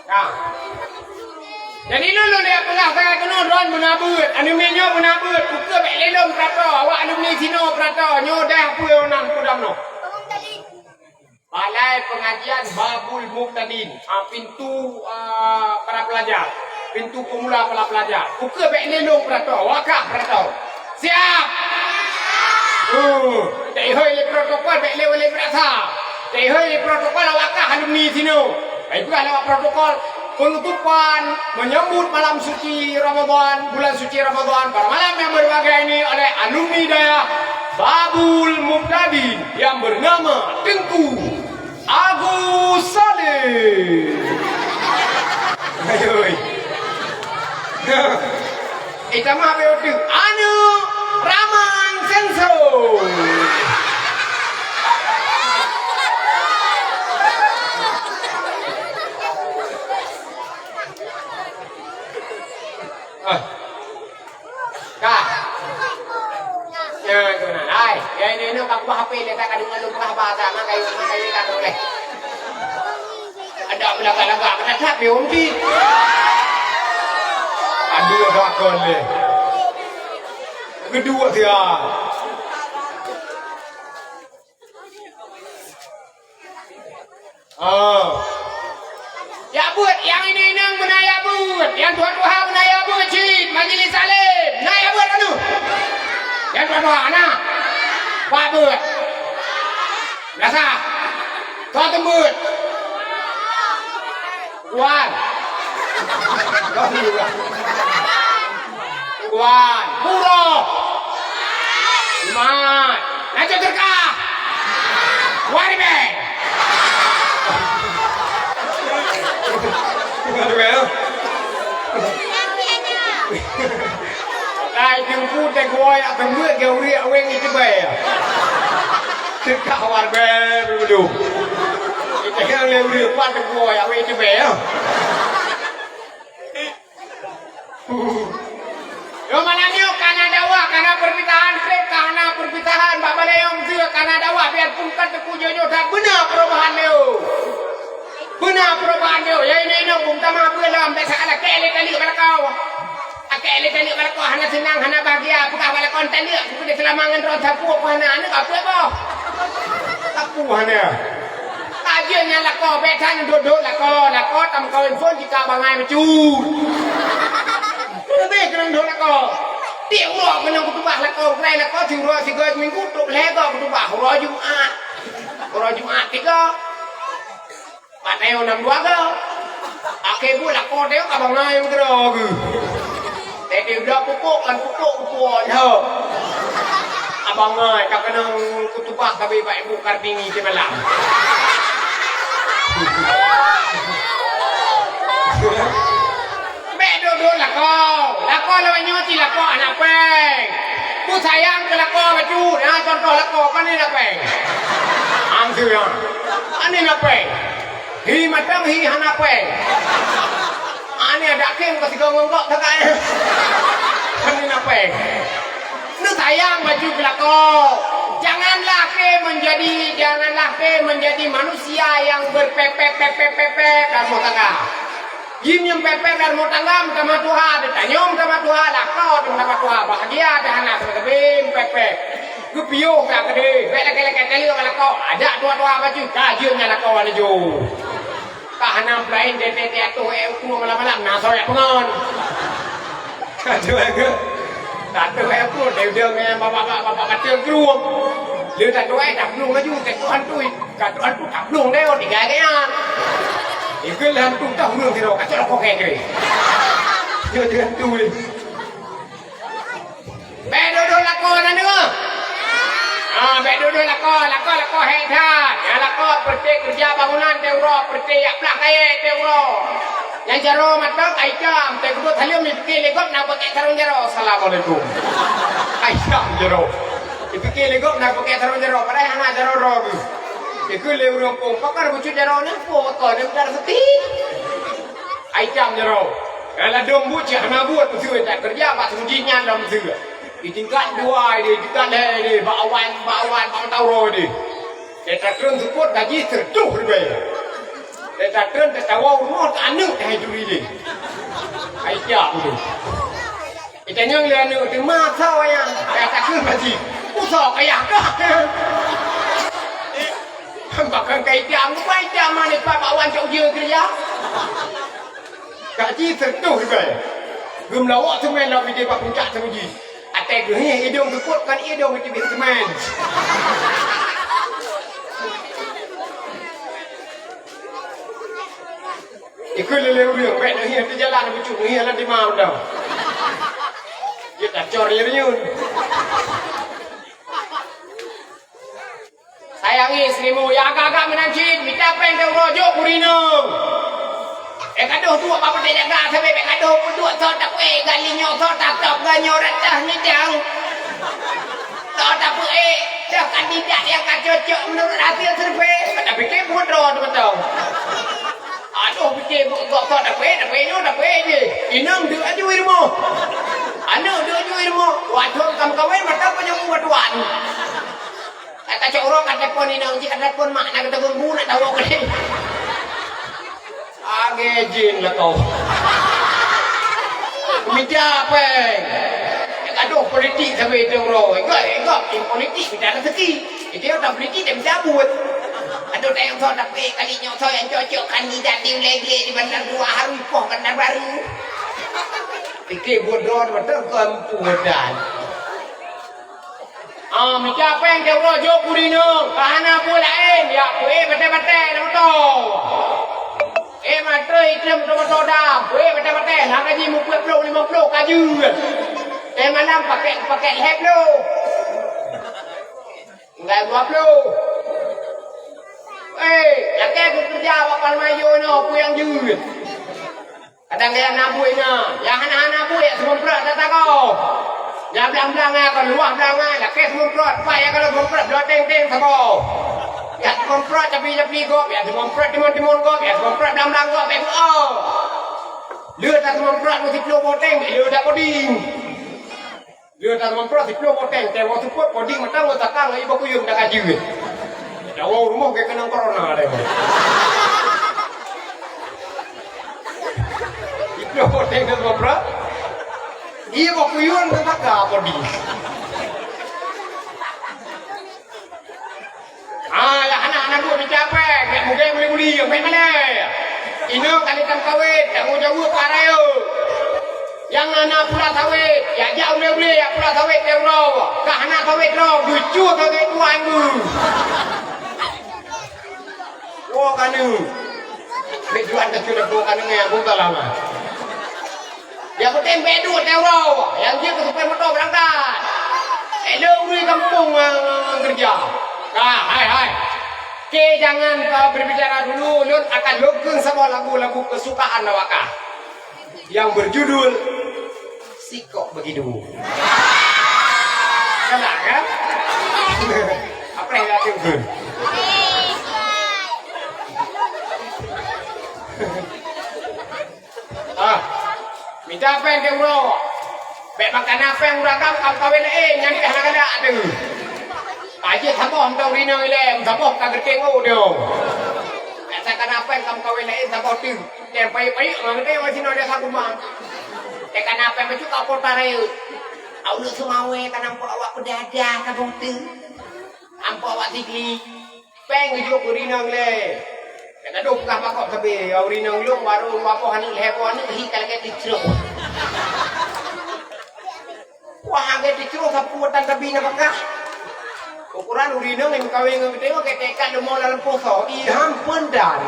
Nah. Jadi lôn lôn jak peugah sagai keunoe droen beuna beuet, alumni nyoe beuna beuet, peue keuh bék lé lôn peurato, awak alumni sinoe peurato, nyoe dah peue nan peudam noh. Balai pengajian Babul Muhtadin, ah, pintu, ah, para pelajar, pintu pemula para pelajar. Peue keuh bék lé lôn peurato, awak kah peurato. Siap! Uh, teihoi lé protokol, bék lé, lé beurasa. Teihoi lé protokol, awak kah alumni sinoe. Baik, peugah lé awak protokol. Penutupan menyambut malam suci Ramadan, bulan suci Ramadan, pada malam yang berbahagia ini oleh alumni dayah Babul Muhtadin yang bernama Tengku Agus Salim. Ayoi. Itamah beu tu. Aneuk Raman Senso. Ah. Ka. Ya, tu nah. Hai, ya ini, ini, ka kubah H P le, tak ka deungoe lôn peugah haba, tak, maka, maka, tak boleh. Ada belagak-lagak, kena that, dia umpi. Aduh, bakon le. Kedua dia. Ah. Jak beuet, nyang inong-inong beuna jak beuet, nyang tuha-tuha beuna jak beuet cit, majelis taklim, na jak beuet anu. Nyang tuha-tuha na. Bak beuet. Biasa. Tuha teumbeuet. Wan. Wan. Buroe. Mat. Laju teuka. Waribeng. Waribeng. Ai teungku teugoe yak teumeuet geu uriek weng iteubai. Teuka waribeng dulu. Iteuka lé uriek pan teugoe yak weng iteubai. Yoh malam nyoe kana dakwah, kana perpisahan, trép kana perpisahan, bak balai nyang meuseu kana dakwah, biar pungkat teuku jojo that beuna perubahan nyoe. Beuna perubahan nyoe. Ya ini inong bung tamah beulom, biasa lakée lé taleuek bak lakoe. Lakée lé taleuek bak lakoe hana seunang, hana bahagia, peugah bak lakoe taleuek, peugah seulama ngon droe sapeue hana, aneuk apa boh? Sapeue hana. Kajian nyang lakoe, bék that duek-duek lakoe, lakoe tameukawen phon jika bangai bacut. Leubeh keunong duek lakoe. Tiep uroe keunong kutubah lakoe, gulai lakoe siuroe sigoe minggu, trok lhée goe kutubah, uroe Jumat. Uroe Jumat tiga. Bak tayong nam dua goe. Akhé buet lakoe tayong ka bangai meukeurah geuh. Teuka bloe pupuk ngon pupuk kupuon ho. Abang ngai ka keunong kutubah sabe bak Ibu Kartini simalam. Bék duek-duek lakoe. Lakoe lawét nyoe ti lakoe aneuk péng. Beusayang keu lakoe bacut. Nyan contoh lakoe, pane aneuk péng. Am tu ya. Pane aneuk péng. Hi mantong hi hana péng. Ane adak kém ka sigoe ngon gok sagai. Ane na péng. Neusayang bacut keu lakoe. Janganlah ke menjadi, janganlah ke menjadi manusia yang berpepet, pepet, pepet dalam rumah tangga. Jim nyang pepet dalam rumah tangga, meutamah tuha, tanyong meutamah tuha, lakoe meutamah tuha, bahagia dah hana sabe-sabe pepet. Geupiôh ka keudeh, bèk lakèe-lakèe taleueng lakoe, ajak tuha-tuha bacut, ka jeuet nyan lakoe laju. Ka hana peulaén teuntèe ateueh èk u krueng malam-malam, na soe jak peungon. Ka tuha geuh. Ka tuha èk u krueng, teudeung ngon bapak-bapak, bapak bateueng krueng. Lheueh tatuha èk taplueng laju, tatuha hantu. Ka tuha hantu taplueng deh, oh, tiga gaya. Ikeu lheueh hantu tah ureueng sidroe, ka cok rokok kèe-kèe. Nyoe teuh hantu lé. Bèk dudoe lakoe na deungoe. Ah, bèk dudoe lakoe, lakoe, lakoe hék that. Nyang lakoe peureté keureuja bangunan teuh uroe, peureté jak plah kayèe teuh uroe. Nyang jaroe mantong ka itam, teuh keubot saleuem jipike lé gob na pakèk sarong jaroe. Assalamualaikum. Ka itam jaroe. Jipike lé gob na pakèk sarong jaroe, padahai hana jaroe droe geuh. Ikeu lé ureueng phôn, pakon bacut jaroe nyan, phôn pakon, nyan meudarah seuti. Ka itam jaroe. Nyang ladôm buet cit hana buet, meuseu that keureuja bak seumeujid nyan lom meuseu. Di tingkat dua deh, tingkat lhèe deh, bak awan, bak awan, bak mata uroe deh. Lé tatreun seupôt gaji seureutôh ribèe. Lé tatreun tatawoe u rumoh, taaneuk hai turi deh. Hai siap beutôi. Itanyong lé aneuk teuma soe nyan, kaya takheun baji. Usoe kayah kah. Bahkan ka itam, rupa itam mani pat bak wan cok ujeuen keureuja. Gaji seureutôh ribèe. Geumeulawok seumén lom idéh bak puncak seumeujid. Até geuhieh idông geupot kon idông geuteubiet seumén. Ikeu lé-lé ureueng, bèk neuhieh di jalan, bacut neuhieh lam dima mantong. Jeuet tacor ie reuyun. Sayangi seulimu, nyang agak-agak meunan cit, mita péng teuh uroe jok keu inong. Bèk gadoh duek bak peuté jaga, sabé bèk gadoh peuduek soe tapeuék, gali nyoe soe tatôb, ganyoe rata midang. Soe tapeuék, soe kandidat nyang ka cocok meunurot hasil survei, ka tapike buet droe teuh mantong. Adoh, pike buet gob soe tapeuék, tapeuék nyoe, tapeuék jih. Inong deuk aju i rumoh. Aneuk deuk aju i rumoh. Watèe ka meukawen, mantong panyang buet tuan. Ka tacok uroe ka telepon inong cit, ka telepon mak, na geuteupeue bu, na tawök lé. Agé jén lakoe. Mita péng. Gadoh politik sabe teuh uroe. Ingat, ingat, di politik mita raseuki. Itu yang tak politik dia mita buet. Adoh, tayang soe tapi kali nyoe soe yang cocok kandidat di Ulèe Glé di Bandar Dua, harus poh Bandar Baru. Pike buet droe beutôi kon buet dan. Ah, mita péng teuh uroe jok keu inong, ka hana peue laén, jak peuék batèe-batèe lam moto. Ék mantong item lam moto dam, peuék batèe-batèe, na gaji meupeue ploh limong ploh ka jeuet. Teuh malam pakèk-pakèk lhèe ploh. Tinggai dua ploh. Eh, lakèe keukeureuja bak Palmayo nyoe, peue nyang jeuet. Kadang gaya na buet nyan, nyang hana-hana buet, jak seumeuprot ata gob. Nyang blang-blang nyan, kon luwah blang nyan, lakèe seumeuprot, pat nyang ka lheueh seumeuprot, bloe teng-teng sagoe. Jak seumeuprot capi-capi gob, jak seumeuprot timun-timun gob, jak seumeuprot blang-blang gob, bèk beuo. Lheueh taseumeuprot meusiploh boh teng, lheueh tapoding. Lheueh taseumeuprot siploh boh teng, teuwoe seupôt, poding mantong, woe takang, ié boh kuyueng dak ka jeuet. Nyawa rumoh geukeunong corona deh. Siploh boh teng taseumeuprot, ié boh kuyueng dak ka poding. Ah, nyang hana-hana buet mita péng, jak mugée buli-buli, nyang péng malèe. Inong kali tam kawét, tanggong jaweueb para yo. Nyang hana pula sawét, jak jak ulèe-ulèe, jak pula sawét teuh uroe. Ka hana sawét droe, geucue sawét tuan geuh. Woe kaneuk. Bèk juan keu cue woe kaneuk nyang bungkah lama. Nyang peunteng bèk duek teuh uroe, nyang jeuet keu supir moto beurangkat. Ék lôn ureueng gampông, eh, keureuja. Ka, hai, hai. Oke, jangan, eh, berbicara dulu, ulôn akan lôn kheun saboh lagu-lagu kesukaan awak kah. Yang berjudul Sikok Begitu. Kena, kan? Apa yang nak kheun? Ah, mita péng teuh uroe. Bèk meukawen péng ureueng agam, ka meukawen laén, nyan pih hana galak teuh. Aja saboh mantong rinong ilèe, saboh ka geutanggong nyoe. Biasa ka na péng ka meukawen laén saboh teuk. Dan payek-payek ngon geutanyoe sinoe desa Gumang. Teuka na péng bacut ka po tarayeuet. Ulôn seumawé ka nampak awak peudada saboh teuk. Nampak awak sikli. Péng geujok keu rinong lé. Ka gadôh peugah bak gob sabé, "Ya rinong lôn, warong dua boh aneuk lhèe boh aneuk hi ka lagèe teucroh." Wah, lagèe teucroh sapeue tan tabi na peugah. Ukuran rinong nyang meukawen ngon geutanyoe ka teuka leumo lam poso. Iham peundan.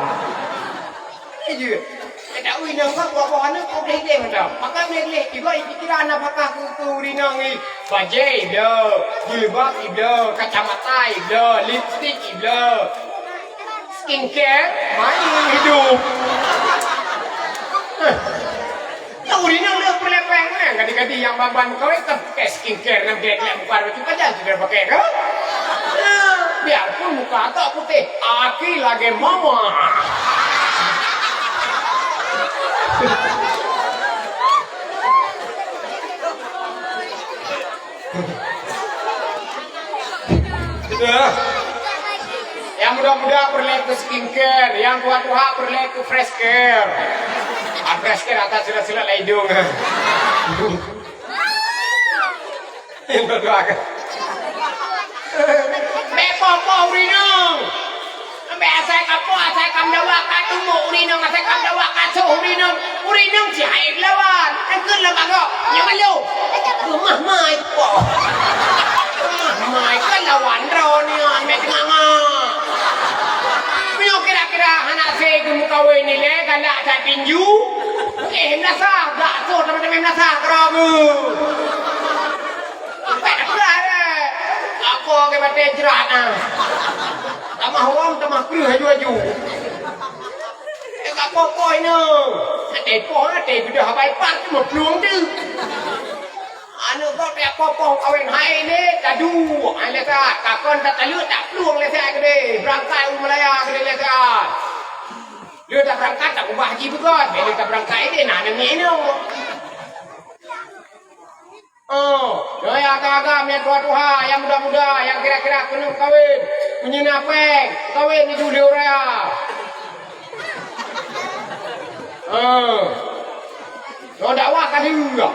Iya. Ka tahu inong ka dua boh aneuk kok gleh-gleh mantong. Maka gleh-gleh juga pikiran apakah keu, keu rinong ni. Bajèe ibloe, jilbab ibloe, kacamata ibloe, lipstik ibloe. Skincare, main hidup. Heh. Nyang ureueng inong leuh peureulèe péng, eh, gadih-gadih nyang ban-ban meukawen kan pakai skincare, nyang gleh-gleh muka, baju pajan sudah pakai, kan? Nah, biarpun muka agak putih, aki lagèe mama. Sudah. Nyang muda-muda peureulèe keu skincare, nyang tuha-tuha peureulèe keu fresh care. Ah, fresh care atas silat-silat lam idong. Nyang dua-dua kan. Bèk poh-poh ureueng inong. Bèk asai ka poh, asai ka meudawa ka tumbok ureueng inong, asai ka meudawa ka soh ureueng inong. Ureueng inong cit hai beulawan. Nyan kheun lam agok. Nyoe malu. Keumah mai poh. Keumah mai kan lawan droeneuh, mè teunganga. Meunyoe kira-kira hana asai geumeukawen ilèe, galak that tinju. Eh, meunasah, gak soh teuma-teuma meunasah keudroe. Apa dah pernah, eh? Apa ke batèe jrat, ah? Tamah wang, tamah kreueh aju-aju. Eh, ka poh-poh inong. Até poh, até geudah habai pat, cuma plueng tu. Aneuk kau tiap poh-poh kawen hai ni, tadu. Hai lé saat, takon tak taleuek, tak plueng lé saat gede. Berangkat u Malaya gede lé saat. Dia tak berangkat, tak ubah haji begot. Bila tak berangkat ini, nah, nengok inong. Oh, nyoe agam-agam nyang tuha-tuha, nyang muda-muda, nyang kira-kira keuneuk kawen, meunyoe na péng, kawen di dulé raya. Oh. Nyoe dakwah ka lheueh.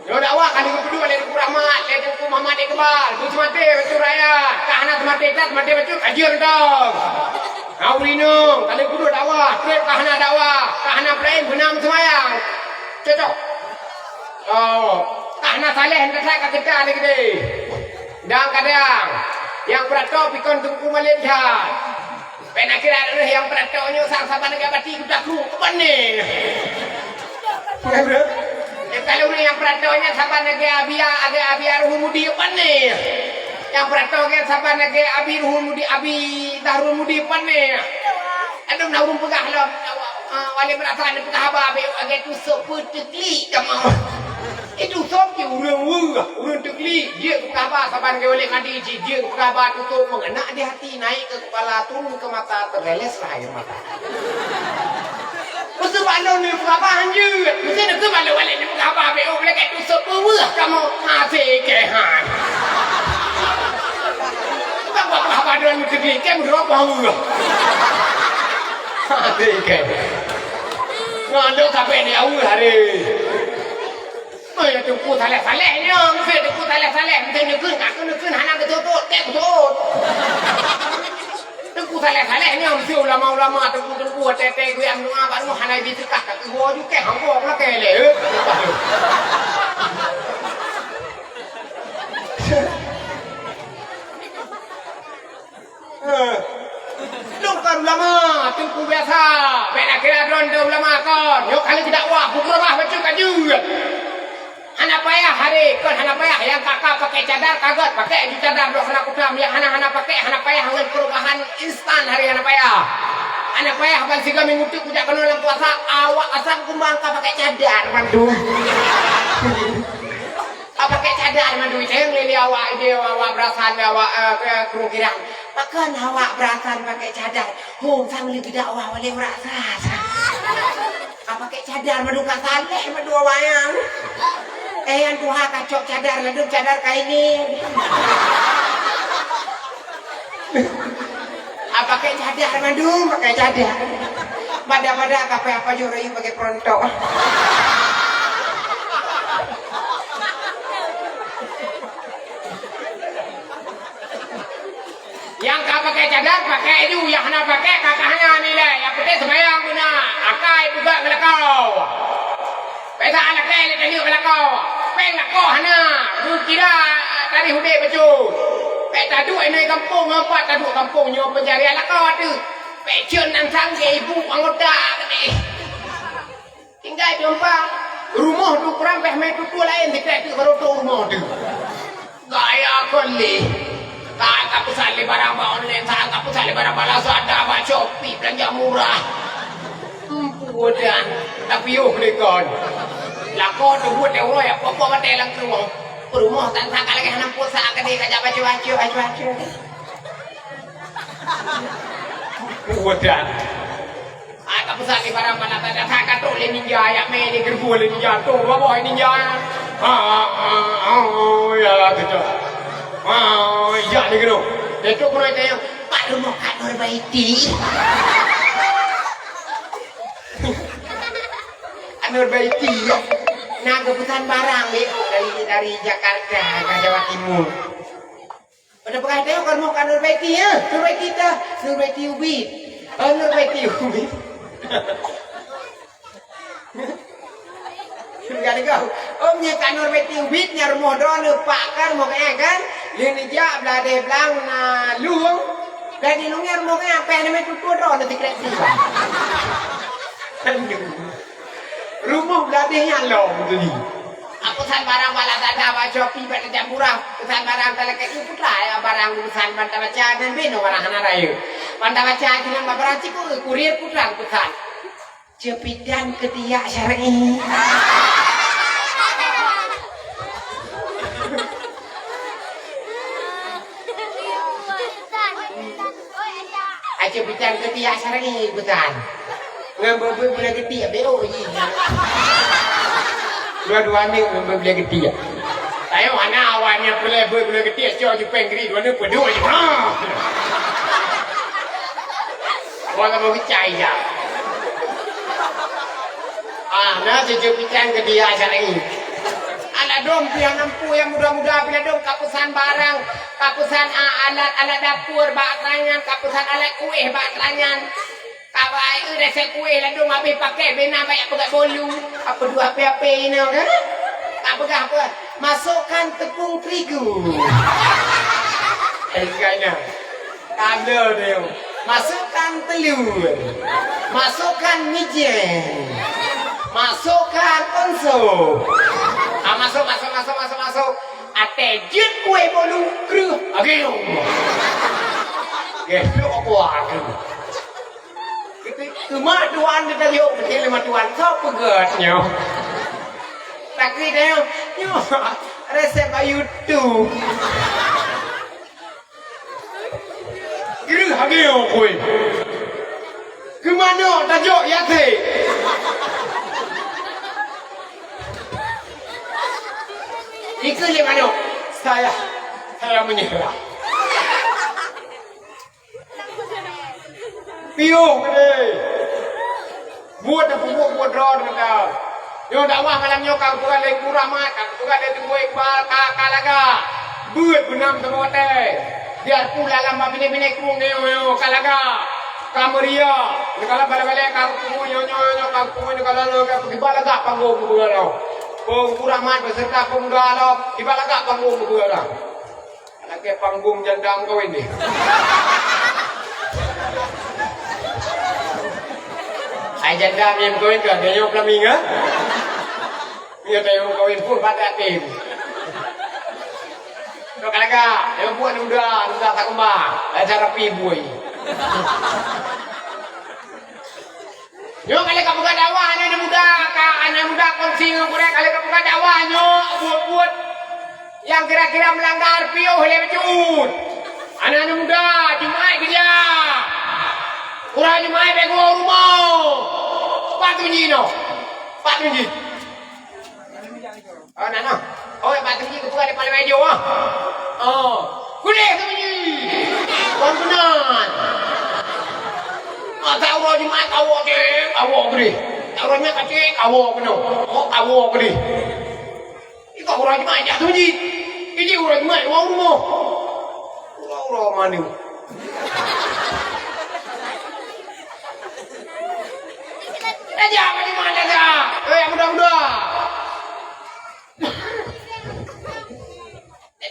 Nyoe dakwah ka lheueh geupeudeuh lé Teungku Rahmat, lé Teungku Muhammad Iqbal, beuseumaté bacut raya, ka hana seumaté that, seumaté bacut, ka jeuet mantong. Hau rinong, ka lheueh geupeudeuh dakwah, trép ka hana dakwah, ka hana peulaén beuna meuseumayang. Cocok. Oh, ka hana saleh, hana that ka geuta lé geude. Dan kadang, nyang peurato pikon teungku malém that. Pena kira deh nyang peurato nyoe sang saban lagèe bati geuda kru, pane. Nyang kalau ureueng nyang peurato nyan saban lagèe Abi, lagèe Abi Ruhul Mudi, pane. Nyang peurato nyan saban lagèe Abi Ruhul Mudi, Abi Zahrul Mudi, pane. Aduh, na ureueng peugah lom, ah, Wali Meurasa neupeugah haba, bèk lagèe tu sop peuteuklik kamoe. Itu sop cit ureueng weueh, ureueng teuklik, jeuet geupeugah haba saban lagèe Wali Madi cit, jeuet geupeugah haba tutôp meukeuna di hati, naik ke kepala, turun ke mata, terleleslah air mata. Meuseubab lôn neupeugah haba hanjeuet, meusti neukeubah lé Wali neupeugah haba, bèk lagèe tu sop peuweueh kamoe, hase kèe han. Bukan buat haba droeneuh teuklik, kèe meudroe bak weueh. Hase kèe. Ngon lôn sampai di aweueh hari. Oh, ya, Teungku saleh-saleh nyoe, meusti Teungku saleh-saleh, meusti neukheun, ka keuneuk kheun, hana geutot-tot, teuh geutot. Teungku saleh-saleh nyoe, meusti ulama-ulama, teungku-teungku, watèe-watèe geuyue doa bak rumoh, hana jiseukah, ka keuh woe ju kèe, hana woe lakèe lé, eh. Eh. Lôn kon ulama, teungku biasa. Bèk na kira droeneuh ulama kon. Nyoe ka lheueh geudakwah, bukon bah bacut ka jeuet. Hana payah hari, kon hana payah. Nyang ka, ka pakai cadar, ka gèt pakai aju cadar, droe hana kutam. Nyang hana, hana pakai, hana payah ngon perubahan instan hari, hana payah. Hana payah ban sigoe minggu teuk kujak keunoe lam puasa, awak asam kumbang ka pakai cadar mandum. Ka pakai cadar mandum, itém lé awak, ide awak berasan, awak, eh, ke-, kemungkinan. Pakon awak berasan pakai cadar? Hong sang lé geudakwah oleh berasan. Ka pakai cadar mandum, ka saleh mandum awak nyan. Eh, nyang tuha ka cok cadar, ladôm cadar kain ni. Pakai cadar mandum, pakai cadar. Pada-pada kapai apa jok rayu pakai perontok. Nyang ka pakai cadar, pakai ju. Nyang hana pakai, ka, ka hana nilai. Nyang penting sembahyang guna. Akai peugah ngeulakau. Peta lakée lé tanyoe bak lakoe. Péng lakoe hana. Geukira tadi udeb bacut. Pék taduek inoe gampông, ngon pat taduek gampông nyoe peunjari lakoe teuh. Pék cen nan sang ibu anggota keudeh. Tinggai di empat. Rumoh tu kurang péh mè tutoe laén dikeue tu baru tu rumoh tu. Gaya kon lé. Ka, ka peusan lé barang bak online, ka, ka peusan lé barang bak Lazada, bak Shopee, beulanja murah. Empu dan tapiôh lé kon. Lakoe teubuet lé uroe, ya, pokok batée lam kerumoh. Peurumoh tan sangka lagée hana pulsa, ka deh ka jak bacut-bacut, bacut-bacut. Empu dan. Ah, ka peusan lé barang mana tanda, ka trok lé ninja, ya mè lé geureubu lé ninja, trok baboh ninja. Ah, ah, ah, oh, ya, betul. Ah, ya, ni kena. Itu pun ada yang, "Pak Rumoh Kak Nur Baiti." Kak Nur Baiti, ya. Nah, geupesan barang, Ibu, dari, dari Jakarta ke Jawa Timur. Pada peugah teuh, "Kamoe ka Nur Baiti, ya? Nur Baiti dah, Nur Baiti ubit." "Oh, Nur Baiti ubit." Peugah lé kau, "Oh, nyoe ka Nur Baiti ubit, nyan rumoh droeneuh pak kan, rumoh keuh kan? Lheueh neujak bladeh blang na lueng, dan di lueng nyan rumoh keuh, apa nama tutoe droeneuh sikrek sih, Bang?" Aduh. Rumoh bladeh nyan lom tu ni. Aku pesan barang bak Lazada, bak Shopee, bak Jambura. Pesan barang talakée, "Ih, putra, ya, barang pesan ban tabaca, nyan binoe barang hana rayeuk. Ban tabaca, sinan bak barang siku, kurir putra pesan." Jeupidan keutiyak syar'i. Aja bidang keutiyak syar'i butan. Ngon beubeue buleuen keutiek, beu jih. Dua-dua ni ngon beubeue buleuen keutiek. Ayo, hana awak nyan peureulée beubeue buleuen keutiek, cok jipeng gri dua ni peudua jih. Ha. Wala mau bicai ya. Ah, na jeuet bidang keutiyak syar'i. Anak dom pih hana mampu nyang muda-muda pih ladom ka peusan barang, ka peusan, ah, alat-alat dapur bak tanyan, ka peusan alat kueh bak tanyan. Ka ba-, eh, resep kueh ladom habéh pakai bina banyak peugah bolu. Apa dua P P inoe kan? Ka peugah apa? Masukkan tepung terigu. Eh, kayaknya. Tanda dia. Masukkan telur. Masukkan mijeng. Masukkan unsur. Ah, masuk, masuk, masuk, masuk, masuk. Até jeuet kueh bolu kreuh. Agil. Gesok aku aku. Keu-, keumah tuan kita yuk, kecil lima tuan. Sok peugét nyoe. Tapi dia, nyoe, resep bak YouTube. Kreuh habéh kueh. Keu manok tajok yaté. Ikeu lé manok. Saya, saya menyerah. Piôh keudeh. Buet dan peubuet buet droe teuka. Nyoe dakwah malam nyoe ka geupeugah lé Teungku Rahmat, ka geupeugah lé Teungku Iqbal, ka, ka lagak. Beuet beunam teungoh watèe. Biarpun lam binéh-binéh krueng nyoe, nyoe ka lagak. Ka meuria. Neukalon balèe-balèe ka geupeugah nyoe, nyoe, nyoe ka geupeugah neukalon, neukalon, kiban lagak panggong geupeugah nyoe. Teungku Rahmat beserta pemuda nyoe, kiban lagak panggong geupeugah nyoe. Lakèe panggong janda meukawen nyoe. Ai janda nyang meukawen ka, dia nyoe plumbing, ha? Dia tayong meukawen pun padat tem. Tok ka lagak, nyang buet muda, muda tak kembang. Acara pi bui. Nyoe ka lheueh ka peugah dakwah aneuk muda, ka aneuk muda kongsi ngon gurèe, ka lheueh ka peugah dakwah nyoe buet-buet nyang kira-kira meulanggar piôh lé bacut. Aneuk-aneuk muda, Jumaat keujak. Uroe Jumaat bèk geuwoe u rumoh. Pat tunji nyoe? Pat tunji? Oh, na, na. Oh, bak teungoh geupeugah di Parlemen Ijo, ah. Oh. Kuleh teungoh nyoe. Wan keunan. Masa uroe Jumat kawoe cit, kawoe keudeh. Uroe Jumat ka cit, kawoe keunoe. Oh, kawoe keudeh. Ikok uroe Jumat jak keu masjid. Ini uroe Jumat, uroe rumoh. Uroe-uroe manu. Dah jak keu Jumat dah jak. Eh, muda-muda.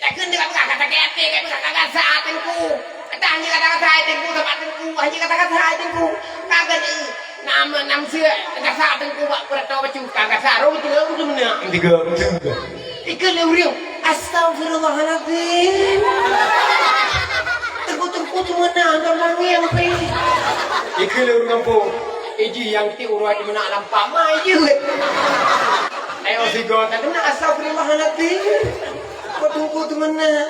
Takheun deungon peugah ka sakét até, ka peugah ka gasa teungku. Kata hana gasa teungku, sabab teungku, hana gasa gasa teungku. Ka geuh nama nam sie gasa teungku bak peuratoe bacut, ka gasa rhom tiga rhom meunan. Tiga, tiga. Ikheun lé ureueng, "Astagfirullahalazim." Teungku-teungku tu meunan, dong nangis ape? Ikheun lé ureueng gampông, "Iji nyang ti uroe di meunan lam pama iji." Ayo sigoe takheun, "Astagfirullahalazim." Kok teungku tu meunan?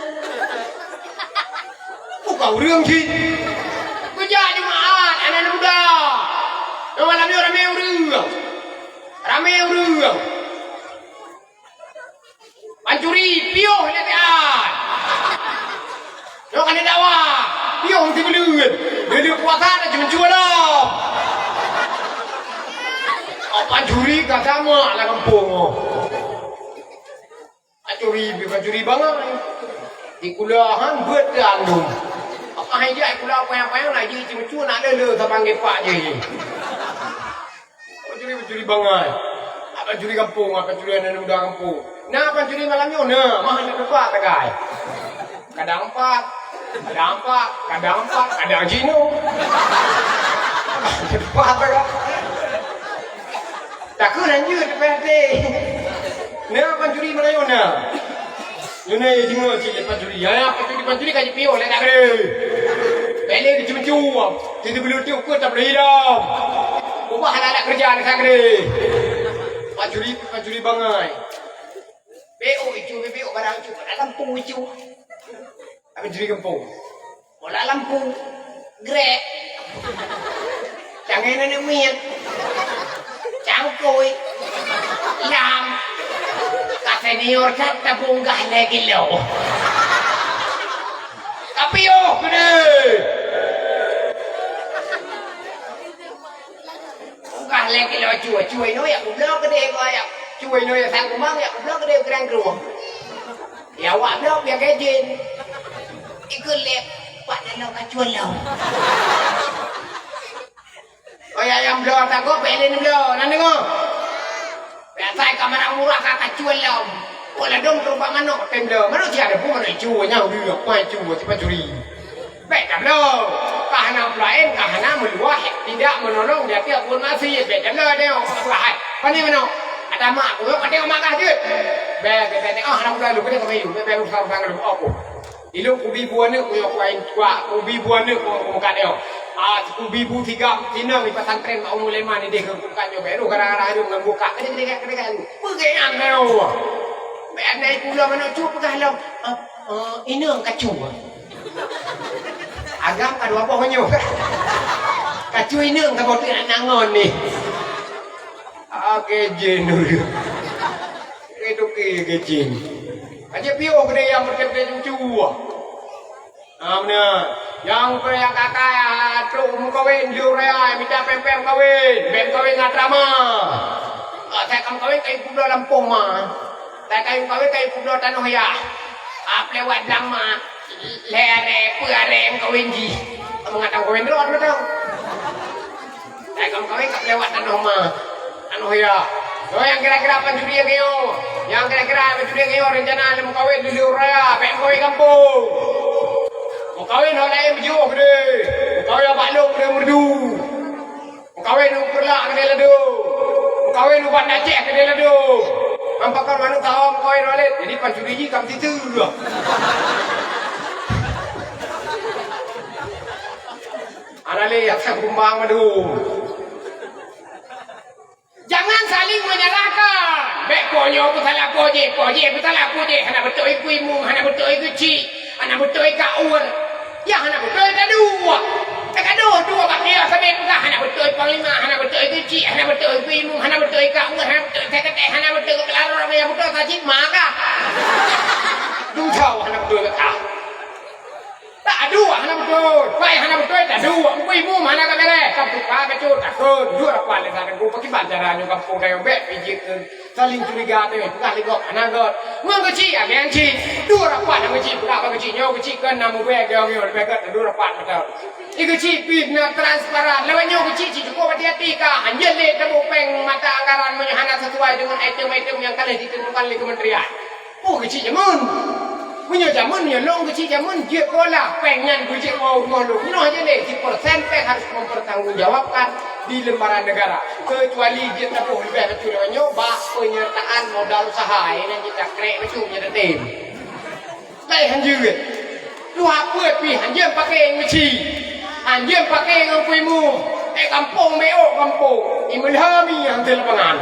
Bukan ureueng cit. Kujak Jumat, aneuk muda. Nyoe malam nyoe ramé ureueng. Ramé ureueng. Pancuri, piôh lé tiat. Nyoe ka lheueh dakwah, piôh meusibuleuen. Lheueh puasa dah cucu lom. Oh, pancuri ka sama lam gampông, oh. Pancuri, pancuri bangai. Di kulahan beuet teu andum. Apa hai jak kula payang-payang laju ceumeucue nak lele saban gepak je. Pancuri, pancuri bangai. Pancuri gampông, pancuri aneuk muda gampông. Nah, pancuri malam nyoe, nah, mah aneuk gepak tagai. Kadang empat, kadang empat, kadang empat, kadang jinoe. Empat tagai. Takheun hanjeuet teupeh até. Na pancuri meulayeue na. Nyoe na ya jingok cit lé pancuri. Ya, ya, pancuri, pancuri ka jipiôh lé dak keude. Bèk lé geucue-cue. Jadi beuluti ukeue tabeuhidang. Ubah anak-anak keureuja lé dak keude. Pancuri, pancuri bangai. Piôh icu, piôh barang icu. Dalam pung icu. Habis juri gampông. Bola lampu. Grek. Tangai nenek miet. Cangkôi. Lam. Ka senior that tabunggah lé kilo. Tapi oh, gede. Bungkah lé kilo cue, cue nyoe ya kubloe keudeh, ya cue nyoe ya sang kumang, ya kubloe keudeh keurang kerueng. Ya awak bloe biar gejin. Ikut lé pak dalam kacuan lom. Oh ya, nyang bloe takot bèk lé bloe, na deungoe. Biasa ka barang murah ka kacuan lom. Kok ladôm keu rupa manok tem bloe. Manok siat ada pun manok icu, nyang udah apa icu, siapa curi. Bèk tabloe. Ka hana peulaén, ka hana meuluwah, tidak menolong di ateueh buet maksiet. Bèk tabloe tengok, peugah hai. Pane meunoe? Ada mak ku, ka tengok mak kah jeuet. Bèk, bèk, bèk, tengok hana peugah lôn, keuneuk kami lôn, bèk, bèk, usah, usah ngalôn, oh, ku. Ilôn kubi bu aneuk, ku nyoe ku ain, ku, kubi bu aneuk, ku, ku mukat nyoe. Ah, kubi bu tiga, tinong di pesantren mak umu lima ni deh, ku mukat nyoe. Bèk, roh gara-gara nyoe ngon bukak. Keuneuk, keuneuk, keuneuk, keuneuk. Peugah nyan nyoe. Bèk, andai pulo manok cu peugah lom. Ah, ah, inong kacu. Agam ka dua boh nyoe. Kacui neung ka boh teunak nangon ni. Oke, jin dulu. Oke, oke, oke, jin. Aja piôh gede yang betul-betul cucu. Amna, yang kaya kakak ya, trok meukawen di uraya, minta pempem kawin, pem kawin ngat ramah. Saya kam kawin kayu kubloe lampôh ma. Takai meukawen kayu kubloe tanoh yah. Ap lewat blang ma. Lhèe arè, peuet arè meukawen jih. Meungatang kawen droe, droe tau. Takai meukawen ka lewat tanoh ma. Tanoh yah. Nyoe nyang kira-kira pancuri nyang nyoe. Nyang kira-kira pancuri nyang nyoe rencana lé meukawen di luwa raya, bèk meukawen gampông. Meukawen hok laén beujeuôh keudeh. Meukawen bak lôn keudeh merdu. Meukawen u Peureulak keudeh ladôm. Meukawen u Banda Aceh keudeh ladôm. Ngon pakon manok tawong meukawen Walid. Jadi pancuri jih ka meusitu. Hana lé nyang kumbang mandum. Jangan saling menyalahkan. Bèk po nyoe peusalah po jéh, po jéh peusalah po jéh. Hana beutôi keu imum, hana beutôi keu chik, hana beutôi keu awon. Ya hana beutôi ka dua. Ka dua, dua bak dia sabe peugah hana beutôi panglima, hana beutôi keu chik, hana beutôi keu imum, hana beutôi keu awon, hana beutôi sekretè, hana beutôi keu peulalu, nyang beutôi ka cit ma kah. Dusau hana beutôi keu kah. Taduek hana beutôi. Pai hana beutôi, taduek. Bukui mum hana ka béreh. Ka buka bacut, takheun. Duek rapat lé sateungku. Pakriban cara nyoe gampông tanyoe bèk pijeuet keu saling curiga teuh. Peugah lé gob hana göt. Ngon geuchik, agian chik. Duek rapat ngon geuchik. Peugah bak geuchik nyoe, geuchik keu na mubèe geuh nyoe. Leubèh göt taduek rapat beutôi. Di geuchik pih na transparan. Lewat nyoe geuchik cit cukup hati-hati ka. Hanjeuet lé taboh péng mata anggaran meunyoe hana sesuai deungon item-item nyang ka lheueh ditentukan lé kementerian. Oh, geuchik jameun. Meunyoe jameun, meunyoe lôn geuchik jameun, jeuet pola péng nyan beujeuet u rumoh lôn. Inoe jeuet lé, sipeursen péng harus mempertanggungjawabkan di lembaran negara. Keucuali jeuet taboh leubeh bacut lewat nyoe bak penyertaan modal usaha, inan jeuet takrek bacut nyan tatem. Laén hanjeuet. Tuha peuet pih hanjeuet paké ngon geuchik. Hanjeuet paké ngon kui mum. Eh, gampông meu'oh gampông. Imeulhami hanté lapangan.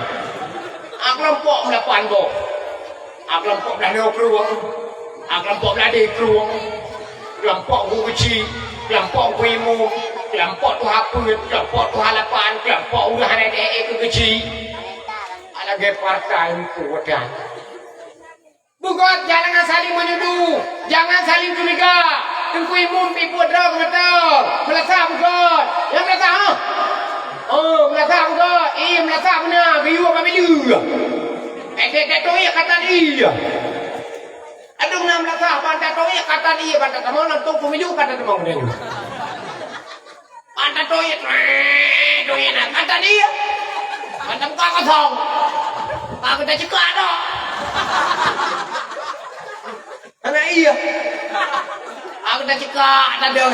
Ak lom pok meulapan boh. Ak lom pok blaih nyoe krueng. Ak lom pok blaih deh krueng. Kelompok geuchik, kelompok kui mum, kelompok tuha peuet, kelompok tuha lapan, kelompok ureueng hana deh keu geuchik. Lagèe partai meukuatan. Beugöt, jangan saling menuduh, jangan saling curiga. Teungku Imum pih peuet droe keu meuteue, meulasah beugöt. Nyang meulasah, ha? Oh, meulasah beugöt. Ih, meulasah beuna, geuyue bak mileue. Eh, eh, eh, toh, iya, kata dia. Aduh, na meulasah, ban ta toh, iya, kata dia, ban ta tamong lam tong pemilu, kata tamong dia. Mata toyet, eh, toyet na, mata dia. Mata muka kosong. Aku dah cekak dah. Anak iya. Aku dah cekak dah dah.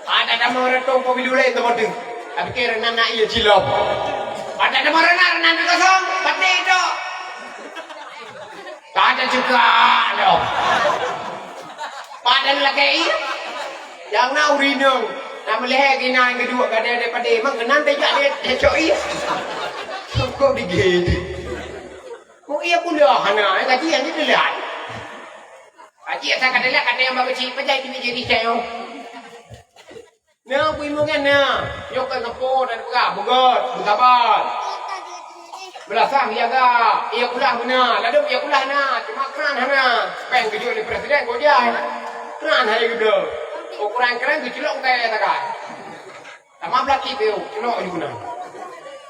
Ada nama orang tong pemilu lain tu mati. Tapi kira anak iya cilok. Ada nama orang nak, anak kosong, mati tu. Ka teuceukak lom. Padan lakèe ie. Nyang na ureueng inong, na meulhèe keunan geuduek gadée daripada mang keunan teucok ie, teucok ie. Sukok digit. Kok ie pula hana, eh, gaji hana teulat. Gaji asai ka teulat, kata nyang bagus cit, pajai timi jadi sayang. Na bui mungén na, nyoe ka ngeupô dan peugah, beugöt, beusaban. Beulasah jaga, iya kulah beuna, ladôm iya kulah na, cuma kran hana. Péng geujok lé presiden kok jai. Kran hai geudoe. Ukuran kran geuculok kaya takai. Sama belaki piu, culok ju guna.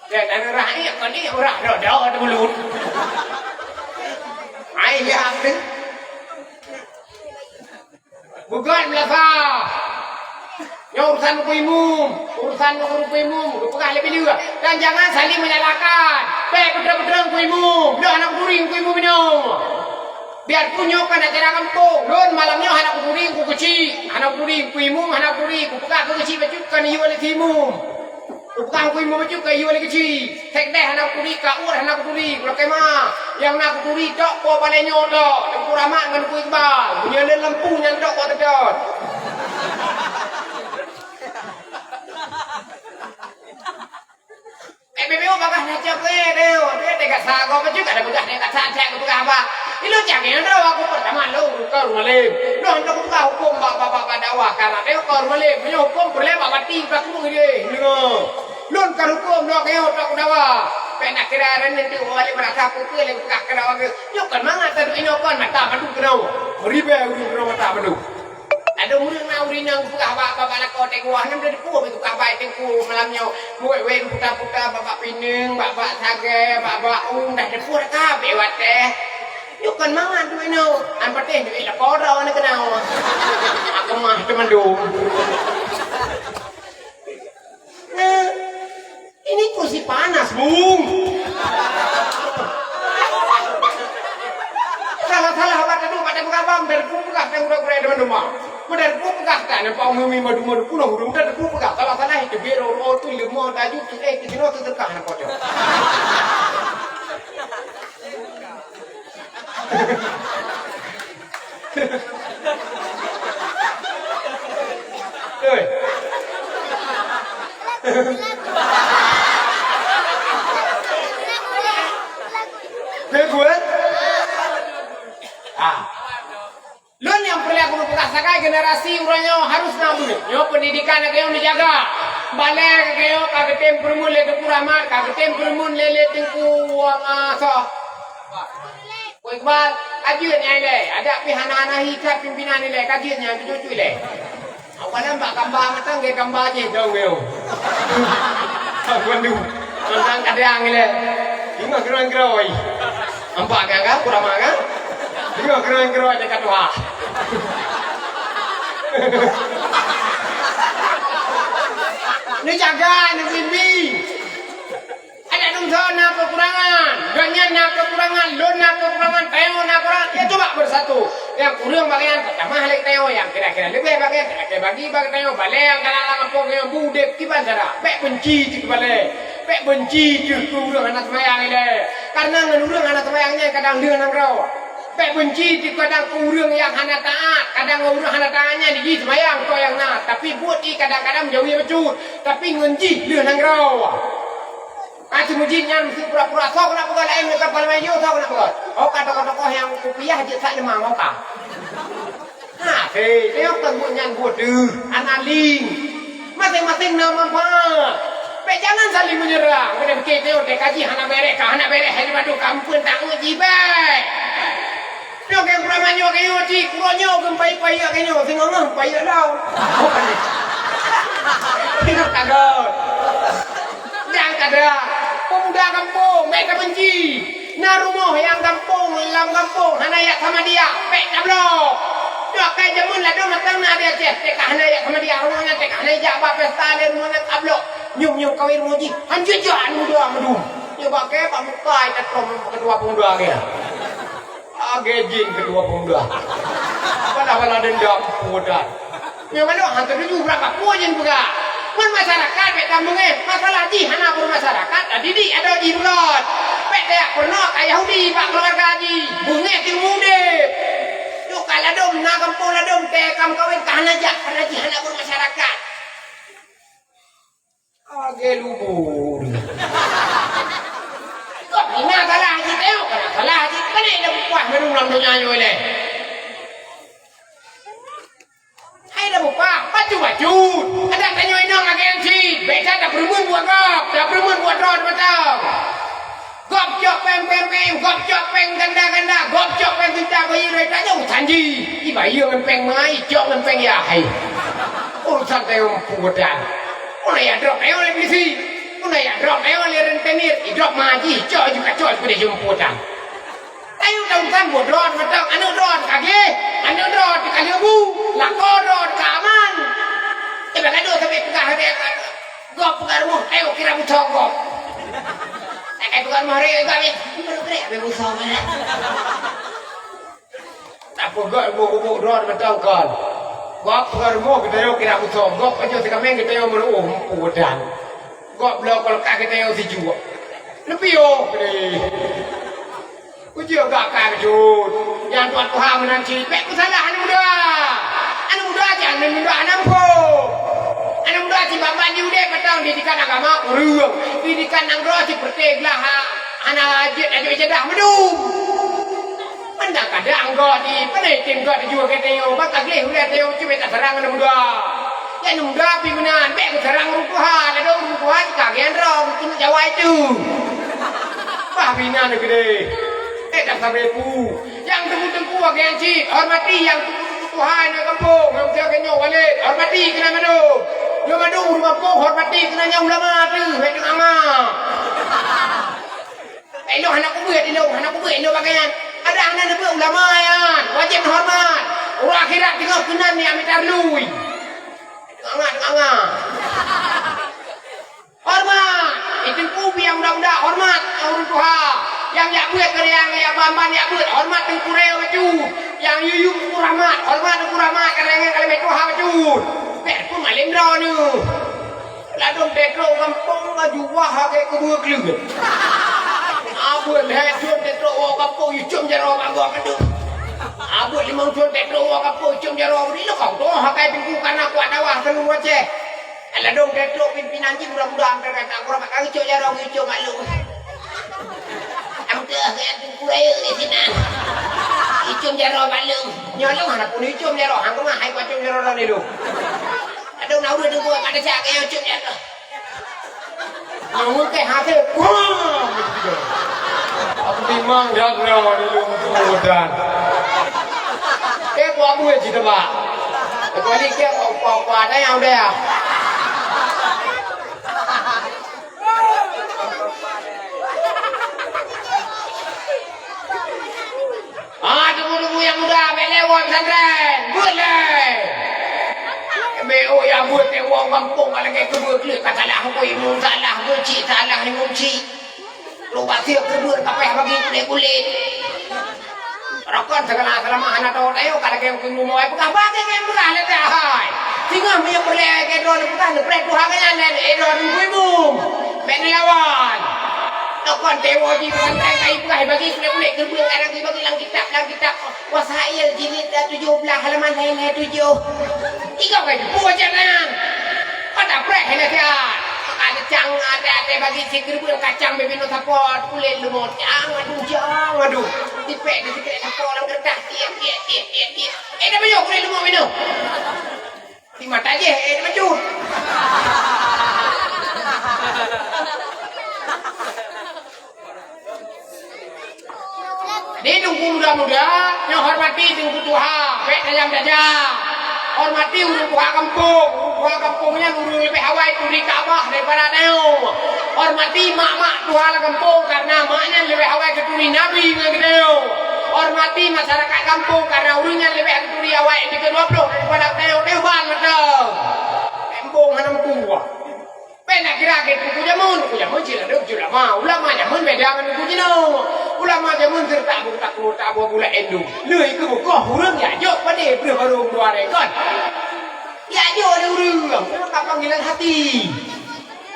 Dan ada rah iya, kon iya urah dodo ada mulut. Ai ya. Beugöt meulasah. Nyoe urusan Teungku Imum, urusan Teungku Imum, geupeugah lé bileuh. Dan jangan saling menyalahkan. Bèk peudeueng-peudeueng Teungku Imum. Nyoe aneuk kuring Teungku Imum nyoe. Biarpun nyoe kon acara gampông, lôn malam nyoe hana kukuring, kukeuchik. Hana kukuring Teungku Imum, hana kukuring. Kupeugah keu keuchik bacut kon yue lé si Imum. Tukang kui meumeucue kayue lé keuchik. Sekdeh hana kuturi, kaur hana kuturi, kulakée ma. Nyang na kuturi tok po balée nyoe tok, Teungku Rahmat ngon Teungku Iqbal. Meunyoe lé lampu nyan tok po teudot. Eh, bebeu bagah na cok, eh, beu. Dia tega sago bacut, ada bagah dia kata cak bagah apa. Ilu cak ni dah aku pertama lo ke rumah lem. Lo untuk buka hukum bak bak bak dakwah karena dia ke rumah lem. Punya hukum boleh bak mati bak aku dia. Lôn ka rukon lôn nyoe tok dawa. Peunak kira reuneueng teuk balik meurasa peue lé peugah keu dawa geuh. Nyoe kon mangat taduek inoe kon mata mandum keunoe. Ribée ureueng keunoe mata mandum. Adoe ureueng na ureueng nyang peugah bak babah lakoe teungoh, nyan teupeue peugah bak teungku malam nyoe. Wék-wék puta-puta babah pineung, babah sagée, babah um, dah teupeue dah ka abéh watée. Nyoe kon mangat duek inoe. An patéh duek lakoe droe na keunoe. Aku mah teumandum. Nah, ini kursi panas, Bung. Salah-salah awak tadi pada berabang dari pun peugah teng udah gurée teman rumah. Udah pun peugah kan nampak umi madu-madu pulang urung udah pun peugah. Salah-salah itu biar orang tu lima taju tu eh tu sini tu tekah nak kocok. Oi. Lagu, eh? Ah. Lôn nyang peureulée keuneuk peugah sagai generasi uroe nyoe harus na buet. Nyoe pendidikan lagée nyoe neujaga. Balée lagée nyoe ka geutem peureumeun lé Teungku Rahmat, ka geutem peureumeun lé, lé Teungku, ah, soe? Iqbal, ka jeuet nyan ilèe. Adak pih hana-hana hi that pimpinan ilèe, ka jeuet nyan, cucui ilèe. Awaknyan bak gamba mantong, gé gamba jih dong nyoe. Aku adu, tentang kadang ilèe. Ingat keurang-keuroi. Nampak kan, kan? Kurang mak, kan? Ingat keurang-keuroi dekat tuha. Neujaga, neubimbing. Adak dum soe na keukurangan, gobnyan na keukurangan, lôn na keukurangan, tanyoe na keukurangan, ya coba bersatu. Nyang kureueng bak nyan tatamah lé tanyoe, nyang kira-kira leubeh bak nyan talakèe bagi bak tanyoe, balèe nyang galak lam gampông nyoe beudeb kiban cara. Bèk beunci cit keu balèe, bèk beunci cit keu ureueng hana seumayang ilèe. Kareuna ngon ureueng hana seumayang nyan kadang lheueh nanggroe. Bèk beunci cit kadang keu ureueng nyang hana taat, kadang ngon ureueng hana taat nyan jih seumayang toh nyang na, tapi buet jih kadang-kadang meujaweue bacut, tapi ngon jih lheueh nanggroe. Ka seumeujid nyan meusti pura-pura, soe keuneuk peugah laén, meuka palai maju, soe keuneuk peugah. Oh, ka tokoh-tokoh nyang kupiah jeuet that leumah, oh, ka. Ha, hei, teuh ka buet nyan buet deuh, hana ling. Maséng-maséng na manfaat. Bèk jangan saling menyerang. Bèk pike teuh, teuh kaji hana bèrèh, ka hana bèrèh, hai madu, ka ampeuen tak uji bèk. Nyoe keu uroe manyoe keu nyoe cit, uroe nyoe keu payeuk-payeuk keu nyoe, singoh-ngoh payeuk lom. Ingat ka göt. Nyang kada, pemuda gampông, bèk tabeunci. Na rumoh nyang gampông, lam gampông, hana jak samadiyah, bèk tablok. Nyoe akai jameun ladôm mantong na di Aceh, teuka hana jak samadiyah, rumoh nyan teuka hana jak bak pesta lé rumoh nyan tablok. Nyoe-nyoe kawén rumoh jih, hanjeuet jak aneuk muda meudum. Nyoe bak kèe bak muka, tatom ketua pemuda kèe. Lagèe jih keudua pemuda. Padahai dendam pemuda. Nyang manoe han teutuju brat bak peue jih peugah. Ngon masyarakat bèk tameungéh, masalah jih hana peumasyarakat, tadidik adoe jih beurot. Bèk tajak peurunoe ka Yahudi bak keuluwarga jih. Beungéh teuma udép. Nyoe ka ladôm, na gampông ladôm, teuka meukawen ka hana jak, karena jih hana peumasyarakat. Lagèe lubur. Kok hina salah jih teuh, kana salah jih. Keuneuk ida puah meunurot lam donya nyoe lé. Hai ida puah, bacut-bacut. Adak tanyoe inong lagèe nyan cit. Bèk that tapeureumeun buet gob, tapeureumeun buet droe mantong. Gob cok péng péng péng, gob cok péng ganda-ganda, gob cok péng seuta bayeue raya tanyoe urusan jih. Ibayeue ngon péng mai, icok ngon péng yah hai. Urusan tanyoe meupeue dan. Ulèe jak drop tanyoe lé polisi. Ulèe jak drop tanyoe lé rentenir. Idrop ma jih, icok ju kacok ju peudeh ju meupeue dan. Tanyoe urusan buet droe mantong, aneuk droe ka gleh, aneuk droe ka leubu, lakoe droe ka aman. Iba gadoh sabe peugah sabe. Gob peugah rumoh, ayo kira beusoe gob. Takai peugah rumoh raya gob, eh. Baru kira habéh beusoe mana. Tak peugah rumoh-rumoh droe mantong kon. Gob peugah rumoh geutanyoe kira beusoe, gob pajoh sikameng geutanyoe meuruoh meupeue dan. Gob bloe kulkas geutanyoe sijuek. Leupie oh, pedih. Ujeue gak ka keujot. Nyang tuha-tuha meunan cit, bèk peusalah aneuk muda. Aneuk muda cit aneuk muda hana muphom. Aneuk muda cit ban-ban di udép mantong didikan agama kureueng. Didikan nanggroe cit peureté glah ha-, hana jeuet ajoe ijadah meudum. Mantong kadang gob di, pane item gob di juah geutanyoe, ban ka gleh ulèe tanyoe cit bèk taseurang aneuk muda. Nyan muda pih meunan, bèk geuseurang ureueng tuha, ladôm ureueng tuha jikagèe droe, keuneuk jawai teuh. Bah bina neugeudeh. Bèk tasabe peue. Nyang teungku-teungku lagèe nyan cit, hormati nyang teungku-teungku tuha nyoe gampông, nyang usia geutanyoe walét, hormati keunan mandum. Nyoe mandum ureueng gampông, hormati keunan nyan ulama teuh, bèk teungama. Ilôn hana kubeuet, ilôn hana kubeuet, ilôn bagaih nyan. Adak hana neubeuet ulama nyan, wajéb neuhoreumat. Uroe akhirat teungoh keunan nyan mita reului. Teunganga, teunganga. Horeumat. Di teungku pih nyang muda-muda, horeumat nyang ureueng tuha. Nyang jak beuet, nyang jak ban-ban jak beuet, horeumat teungku raya bacut. Nyang yue-yue Teungku Rahmat, horeumat Teungku Rahmat, ka lheueh, ka leubeh tuha bacut. Bèk peumalém droeneuh. Ladôm teutrok gampông laju wah lagèe keubeue kleuet. Abeuet lhèe thôn teutrok woe gampông icôm jaroe bak gob mandum. Abeuet limong thôn teutrok woe gampông icôm jaroe bak gob mandum. Toh akai teungku kana kuat dakwah keu ureueng Aceh. Ladôm teutrok pimpinan jih mudah-mudahan teuka kurang bakal icôm jaroe icôm bak lôn. Am teuh gaya teungku raya di sinan. Icôm jaroe bak lôn. Nyoe lôn hana pun icôm jaroe, hang keumah hai kucôm jaroe droeneuh lôn. Aduh, na ureueng teungku pada cak keu nyang cut nyan tu. Nyang mungken hase, buang! Aku timang dan rawa di lumpur dan. Eh, buat buah cita bak. Kecuali kek apa-apa ada yang udah. Ah, teungku-teungku nyang muda, bèk lé woe pesantren. Beuet lé. Meu'oh nyang beuet, meu'oh gampông, ka lagèe keubeut lé, ka salah hukôm imum, salah geuchik, salah imum chik. Lôn basie keubeut, ka payah bagi kulét-kulét. Rokon seugala seulama hana tho, ayo ka lagèe hukôm imum, ai peugah, bagi nyang peugah lé dah, hai. Singoh meunyoe peureulèe keu droe neupeugah, neupreh Tuhan nyan lé, eh, droe teungku imum. Bèk neulawan. Tokon tewo jih pesantren ka ipeugah bagi kulét-kulét keubeut, kadang ibagi lam kitab, lam kitab Wasail jilid tujoh blaih halaman lhèe lhèe tujoh. Igoe ka jipeubuet nyan. Pada preh hana siat. Ada cang, ada, ada bagi sikeubeut kacang bibinoe sapot kulét lumot. Cang aduh, cang aduh. Tipèk di sikeubeut sapot lam keureutah. Tiep, tiep, tiep, tiep, tiep. Eh, dah buyuh kulét lumot binoe. Di mata jih, eh, maju. Di teungku muda-muda, nyoe hormati teungku tuha, bèk tajam tajam. Hormati ureueng tuha gampông, ureueng tuha gampông nyan ureueng leubeh awai turi Ka'bah daripada tanyoe. Hormati mak-mak tuha lam gampông, karena mak nyan leubeh awai geuturi Nabi ngon geutanyoe. Hormati masyarakat gampông, karena ureueng nyan leubeh geuturi awai di keudua ploh daripada geutanyoe. Teuh ban mantong. Embong hana meutuah. Pena kira ke teungku jameun, teungku jameun cit ladôm cit ulama. Ulama jameun beda ngon teungku jinoe. Ulama jameun seureuta buta kru, ta buah bulat endu. Lheueh keu beukoh ureueng jak jok padé breuh barô dua rèkon. Jak jok lé ureueng, memang ka panggilan hati.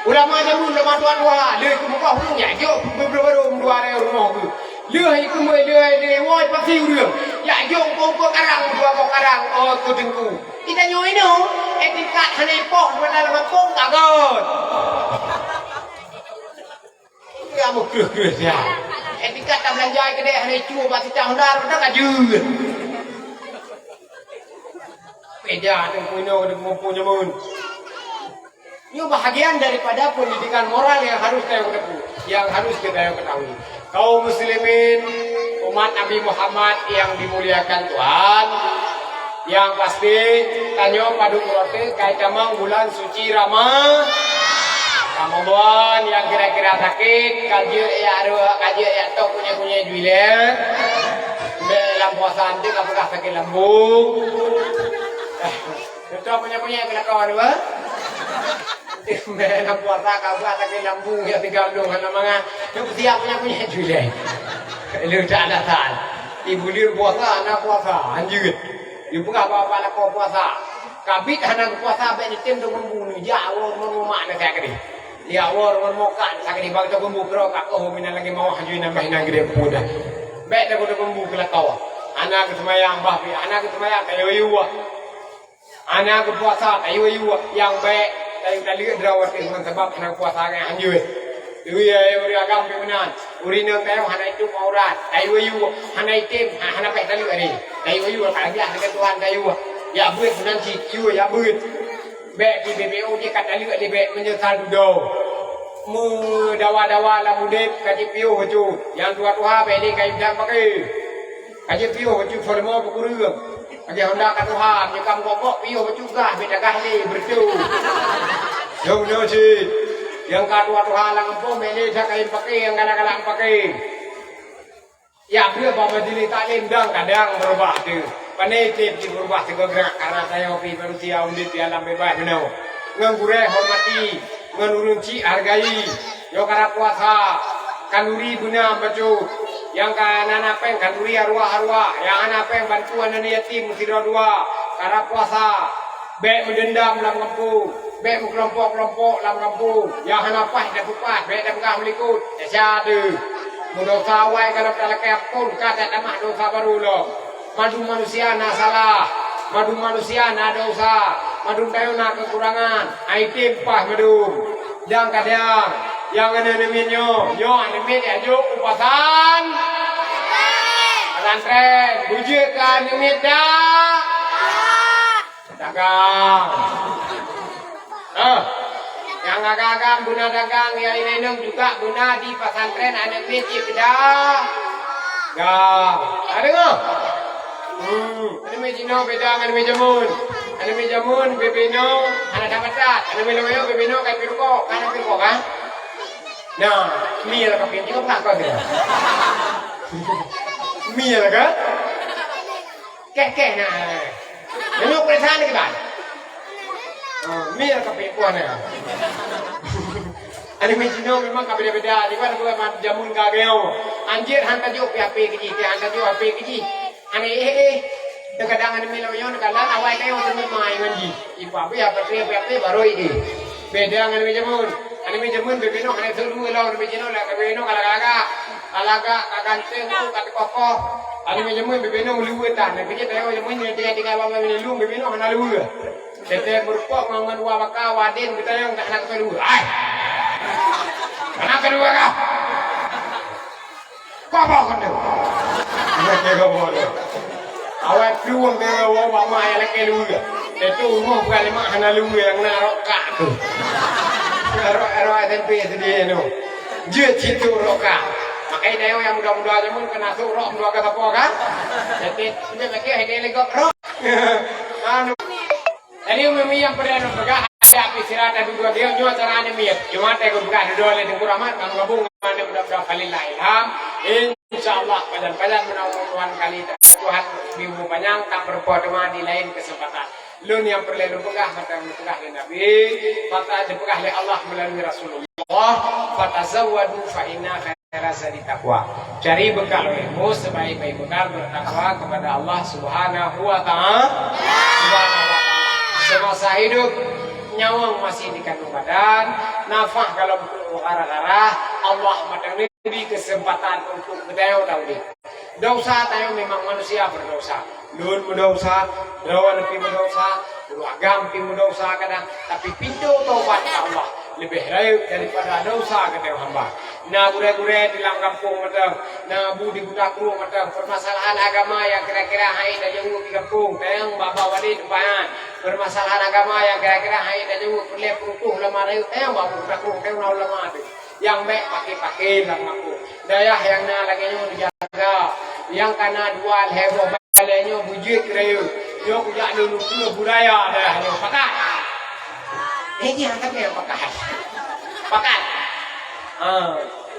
Ulama jameun lama tuha-tuha, lé keubuka ureueng nyan jok beubaroe dua rèe rumoh geuh. Lheueh ikeumeue lheueh lé woe pasi ureueng, jak jok umpung-umpung karang, dua boh karang, oh, keu teungku. Di tanyoe inoe, eh, tingkat hana ipoh, meunan lam gampông ka göt. Ya, meukreueh-kreueh siat. Eh, tingkat tabeulanja keudè hana icue bak sitang honda, meunan ka jeuet. Beda teungku inoe deungon teungku jameun. Nyoe bahagian daripada pendidikan moral yang harus kita ketahui, yang harus kita ketahui. Kaum muslimin, umat Nabi Muhammad yang dimuliakan Tuhan, yang pasti tanyoe padum uroe teuh ka itamong bulan suci Rama-, Ramadan, yang kira-kira sakit, ka jeuet jak reuek, ka jeuet jak tok kunyai-kunyai juilèe. Bèk lam puasa nyan ka peugah sakit lambung. Beutôi punya-punya keu lakoe tu, eh? Meunan puasa ka buat lagèe lambung nyang tigam dong hana mangat. Nyoe peusiap punya-punya julai. Leuh that alasan. Ibu leuh puasa, hana puasa, hanjeuet. Ipeugah bak-bak lakoe puasa. Kabit hana puasa, bèk neutem dong lambung neujak awak rumoh mak na siat keudeh. Ya Allah, rumoh mak na siat keudeh, bak teugeumbu keudroe ka koh meunan lagèe mawah hanjeuet nambah inan geudeh peue dah. Bèk teugeumbu keu lakoe. Hana geuseumayang bah pih, hana geuseumayang, tayue-yue. Hana geupuasa, tayue-yue nyang bèk, tayue taleuek droe watèe ngon sabab hana puasa nyang hanjeuet. Tayue ureueng agam pih meunan, ureueng inong tayue hana itôp aurat, tayue-yue, hana item, ha-, hana payah taleuek lé. Tayue-yue ka lagèe deungon Tuhan tayue. Jak beuet meunan cit, yue jak beuet. Bèk di B P O jih ka taleuek lé bèk meunyeusal dudoe. Meudawa-dawa lam udép ka jipiôh bacut, nyang tuha-tuha bèk lé kayém dang paké. Ka jipiôh bacut folmo peukureueng. Lagèe honda ka tuha, meunyoe ka meugok-gok, piôh bacut gah, bèk tagah lé, beureutu. Nyoe, nyoe cit. Nyang ka tuha-tuha lam gampông, bèk lé that kayém paké, nyang galak-galak paké. Ya, beuet bak majelis taklim dang kadang beurubah teuh. Pane tiep jih beurubah teuh geugrak, karena tanyoe pih manusia udép di alam beubaih meunoe. Ngon gurèe hormati, ngon ureueng chik hargai. Nyoe karab puasa, khanduri beuna bacut. Nyang ka na-na pèng khanduri arwah-arwah, nyang hana pèng bantu aneuk yatim sidroe dua. Karab puasa, bèk meudeundam lam gampông, bèk meukelompok-kelompok lam gampông. Nyang hana paih tapeupah, bèk tapeugah meulikot. Desya teuh. Meudesya awai ka lheueh talakèe amphon, ka tatamah desya barô lom. Mandum manusia na salah, mandum manusia na desya, mandum tanyoe na keukurangan, ai tem paih mandum. Dan kadang nyang aneuk miet nyoe, nyoe aneuk miet jak jok u pasan-, pesantren, beujeuet keu aneuk miet da-, dagang. Ah. Nyang agam-agam beuna dagang, nyang inong juga beuna di pesantren aneuk miet cit beda. Ga. Ada ngah? Hmm, aneuk miet jinoe beda ngon aneuk miet jameun. Aneuk miet jameun bebeno hana dapat dat. Aneuk miet lawyer bebeno kai pirukok, hana pirukok kan? Nah, mie lah kaping tiga puluh kau dia. Mie lah kan? Keh-keh nah. Nyoe peurasaan lagi ban. Ah, mie lah kaping kuah nah. Aneuk miet jinoe memang ka beda-beda. Di mana bukan jameun ka gayong. Anjir han tajok P H P kiji, han tajok H P kiji. Aneuk eh eh. Kadang aneuk miet lawyer nyoe kalan awai tayong teumai ngon jih. Ibu abi apa tu apa apa baru ini. Beda ngon aneuk miet jameun. Aneuk miet jameun bebeno hana sulu lawan aneuk miet jinoe lah bebeno kalak-kalak. Kalak ka ganteng tu ka teukoh-koh. Aneuk miet jameun bebeno luwe tan. Tapi dia tayong jameun dia tinggal-tinggal baba bebeno bebeno hana luwe. Tete meurupok ngon ngon wa baka waden kita yang tak nak keluar. Ai. Mana keluar kah? Koboh keunoe. Lagèe koboh tu. Awai plueng deungon woe bak mak nyang lakèe luweue. Itu rumoh bukan lé mak hana luweue nyang na rok kak tu. Rok, rok S M P S D tu. Jeuet cit tu rok kak. Makanya dayo nyang muda-muda jameun kena sok rok muda ka sapo kan? Jadi, dia lagi ada legok rok. Anu. Jadi, umi nyang peureulèe lôn peugah, ada api sira dan dua dia, nyoe cara aneuk miet. Cuma teuh geupeugah dudoe lé Teungku Rahmat, kamoe gabong ngon aneuk muda-muda falillah ilham. Insya Allah, pajan-pajan meunyoe Tuhan kali Tuhan di umur panjang, tak berbuat teuma di lain kesempatan. Lôn nyang peureulèe lôn peugah, mata yang dipeugah lé Nabi, mata dipeugah lé Allah melalui Rasulullah, "Fatazawwadu fa inna khaira zadi taqwa." Cari bekal olehmu, sebaik-baik bekal bertakwa kepada Allah Subhanahu wa Ta'ala. Subhanahu wa Ta'ala. Semasa hidup, nyawöng masih dikandung badan, nafah kalau betul gara-gara Allah mantong bri kesempatan untuk geutanyoe taudép. Desya tanyoe memang manusia berdosa. Lôn meudosa, droeneuh pih meudosa, ureueng agam pih meudosa kadang, tapi pintoe tobat keu Allah leubeh rayeuk daripada desya geutanyoe hamba. Na gurèe-gurèe di lam gampông mantong, na bu di Kuta Krueng mantong, permasalahan agama nyang kira-kira hana tajaweueb di gampông, tayang bak-bak wali teumpat. Permasalahan agama nyang kira-kira hana tajaweueb peureulèe peurukoh ulama rayeuk, tayang bak Kuta Krueng, tayang ulama tu. Nyang bèk paké-paké lam gampông. Dayah nyang na lagèe nyoe dijaga. Nyang ka na dua lhèe boh balèe nyoe beujeuet keu rayeuk. Nyoe kujak lôn ukeue budaya dayah nyoe. Pakat? Eh, nyan tapi nyang pakat. Pakat? Ha.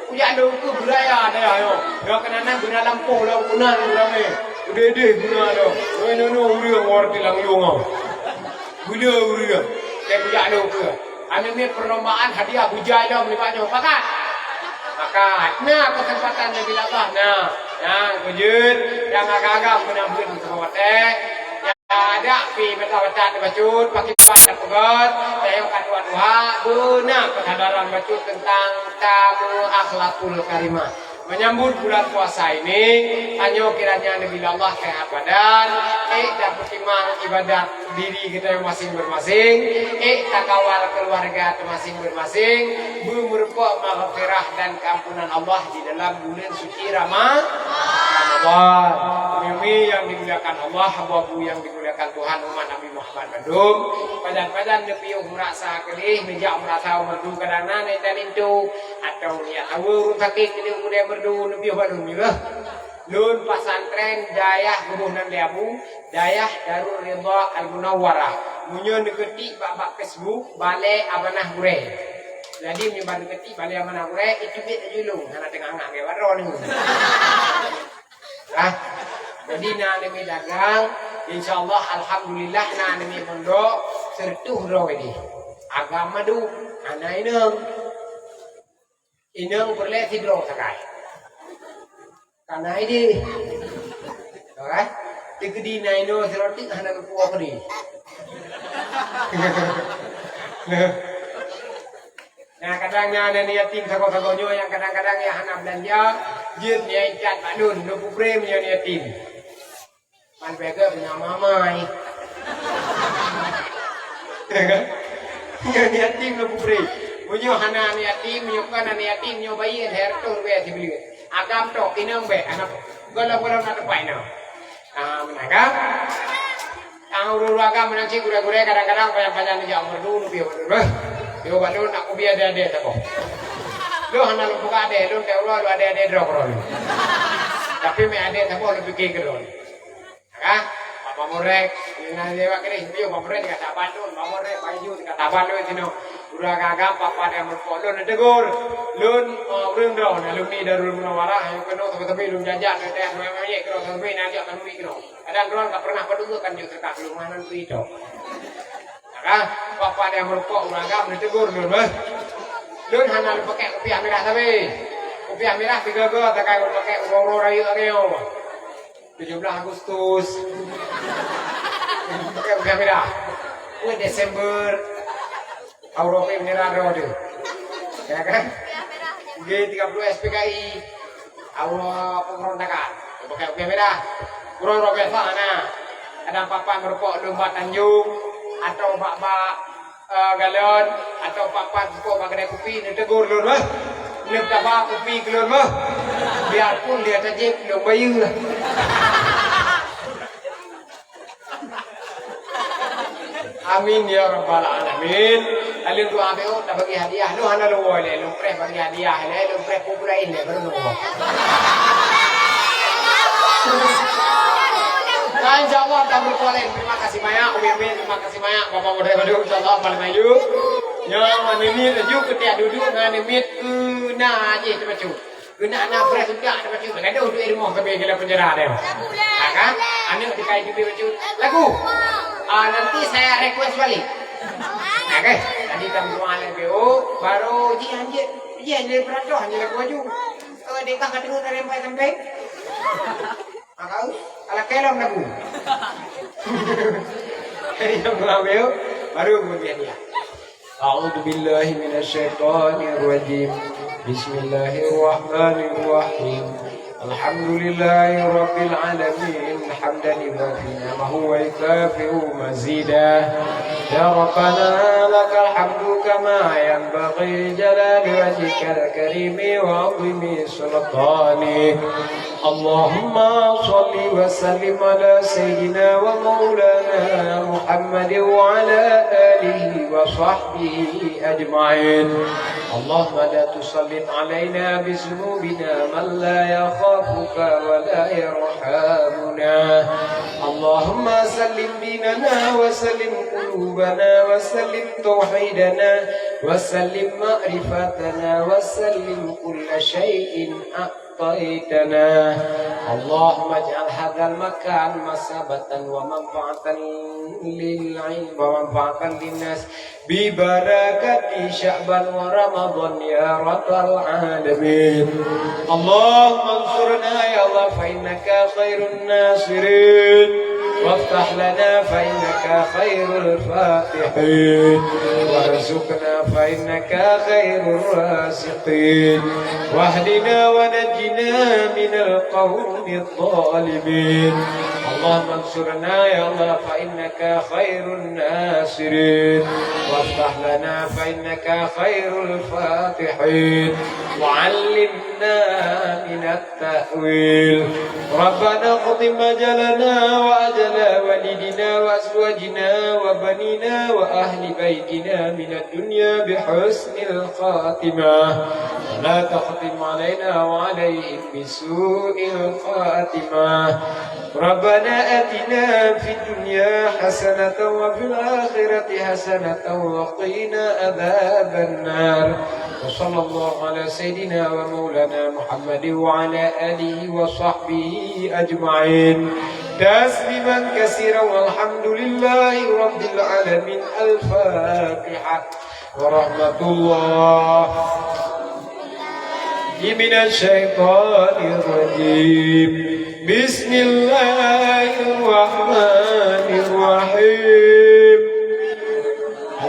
Kujak lôn ukeue budaya dayah nyoe. Nyoe keunan na guna lampôh lom guna ramè. Udeh-deh guna nyoe. Nyoe, nyoe, nyoe ureueng ngon reuti lam yong nyoe. Guna ureueng. Teuh kujak lôn ukeue. Aneuk miet perlombaan hadiah bujai lom nibak nyoe. Pakat? Pakat. Na kesempatan Nabi Allah. Na. Na, keujeuet. Nyang agam-agam keunan beuet meusaboh watèe. Nyang adak pih batat-batat bacut, pakiban tapeugöt, tayong ka tuha-tuha, beuna keusadaran bacut teuntang tamu akhlakul karimah. Menyambut bulan puasa ini, tanyoe kiranya neubi lé Allah seuhat badan, ék tapeutimang ibadat diri geutanyoe masing-masing, ék takawal keuluwarga teuh masing-masing, beumeurumpok maghfirah dan keampunan Allah di dalam bulan suci Rama-, Ramadan. Umi-umi yang dimuliakan Allah, abu-abu yang dimuliakan Tuhan, umat Nabi Muhammad bandum, pajan-pajan neupiôh meurasa keudeh, neujak meurasa u Meureudu kadang na neuintat linto, atau neujak saweue ureueng sakét keudeh u Meureudu neupiôh bak lôn, nyoe lôn pesantren dayah geuboh nan lé Abu, dayah Darul Ridha Al Munawwarah. Meunyoe neuketik bak, bak Facebook, Balèe Amanah Gurèe. Jadi meunyoe ban neuketik Balèe Amanah Gurèe, itu biet laju lôn, hana teungoh ngak gaya droeneuh. Ah, jadi na aneuk miet dagang, insya Allah, alhamdulillah, na aneuk miet mondok, seureutôh droe deh. Agam madu, hana inong. Inong peureulèe sidroe sagai. Kana ideh. Kan? Teukeudi na inong sidroe teuk hana geupuwoe keudeh. Nah, kadang na aneuk yatim sagoe-sagoe nyoe nyang kadang-kadang nyang hana beulanja, jeuet nyang intat bak lôn, lôn peupré meunyoe yatim. Man bèe geuh meunyoe mamai. Ya kan? Nyan yatim lôn peupré. Meunyoe hana aneuk yatim, meunyoe kon aneuk yatim, nyoe bayeue lhèe reutôh ribèe sibuleuen. Agam tok, inong bèk, aneuk golom-golom na teumpat inong. Ah, meunan kan? Tang ureueng-ureueng agam meunan cit gurèe-gurèe kadang-kadang panyang-panyang neujak Meureudu, neubri Meureudu. Yo, bak lôn nak kubi adé-adé saboh. Lôn hana lôn peugah adé, lôn teuh uroe lôn adé-adé droe keudroe lôn. Tapi mé adé saboh lôn pike keudroe lôn. Kan? Pak Mamurek, na lewat keudeh, yo Mamurek ka saban lôn, Mamurek baju ka saban lôn sinoe. Ureueng agam papa dan meureumpok lôn neutegur. Lôn, eh, ureueng droe, alumni Darul Munawwarah, nyang keunoe sabe-sabe lôn jajan, lôn teuh, lôn manyét keunoe sabe-sabe, na jak tanuri keunoe. Kadang droe ka pernah padum kan jok teuka lôn, mana tu itu. Kan? Papa dan meureumpok ureueng agam neutegur lôn, beh. Lôn hana lôn pakai kupiah mirah sabe. Kupiah mirah tiga-tiga takai lôn pakai uroe-uroe rayeuk lagèe nyoe. Tujuh belas Agustus. Pakai kupiah mirah. Bulan Desember. Uroe pih bendera droe tu. Ya kan? G tiga puluh S P K I. Uroe pemberontakan. Pakai kupiah mirah. Uroe-uroe biasa na. Kadang papa meureumpok lôn bak tanjong atau bak-bak eh, galon, atau pat-pat teupok bak keude kupi, neutegur lôn, beh. Neutaba kupi keu lôn, beh. Biarpun di ateueh jép lôn bayeue. Amin ya rabbal alamin. Aleueng doa B O tabagi hadiah. Lôn hana lôn woe lé, lôn preh bagi hadiah lé, lôn preh peubulan lé, baru lôn woe. Nah, insya Allah, dah berkualeng. Terima kasih banyak, Umi Amin. Terima kasih banyak, Bapak Muda Badu. Insya Allah, paling maju. Nyoe ngon Mimi laju keutiek duduek ngon Mimi, eh, na jih teubacut. Keunak na preh sudah teubacut. Gadoh duek rumoh kami gila penjara dia. Ha, kan? Aneuk dikai teubi bacut. Lagu. Ah, nanti saya request balik. Oke, tadi kan dua lagu, baru jih anjir. Jih anjir beradoh anjir lagu baju. Oh, dia kan kata dari sampai sampai. Akau, ala kelom lagu. Jadi, yang mengambil, baru kemudian dia. أعوذ بالله من الشيطان الرجيم. بسم الله الرحمن الرحيم. الحمد لله رب العالمين. حمدا يوافي نعمه ويكافئ مزيده. يا ربنا لك الحمد كما ينبغي لجلال وجهك الكريم وعظيم سلطانك. اللهم صل وسلم على سيدنا ومولانا محمد وعلى آله وصحبه أجمعين. اللهم لا تسلط علينا بذنوبنا من لا يخافك ولا يرحمنا. اللهم سلم ديننا وسلم قلوبنا وسلم توحيدنا وسلم معرفتنا وسلم كل شيء أعطيتنا. اللهم اجعل هذا المكان مثابة ومنفعة للعلم ومنفعة للناس ببركة شعبان ورمضان يا رب العالمين. اللهم انصرنا يا الله فإنك خير الناصرين، وافتح لنا فإنك خير الفاتحين، وارزقنا فإنك خير الرازقين، واهدنا ونجنا من القوم الظالمين. اللهم انصرنا يا الله فإنك خير الناصرين، وافتح لنا فإنك خير الفاتحين، وعلمنا من التأويل. ربنا اقض أجلنا وأجل والدنا وأزواجنا وبنينا وأهل بيتنا من الدنيا بحسن الخاتمة، ولا تختم علينا وعليهم بسوء الخاتمة. ربنا آتنا في الدنيا حسنة وفي الآخرة حسنة وقنا عذاب النار. وصلى الله على سيدنا ومولانا محمد وعلى آله وصحبه أجمعين. تسليما كثيرا والحمد لله رب العالمين. الفاتحة. ورحمة الله من الشيطان الرجيم. بسم الله الرحمن الرحيم.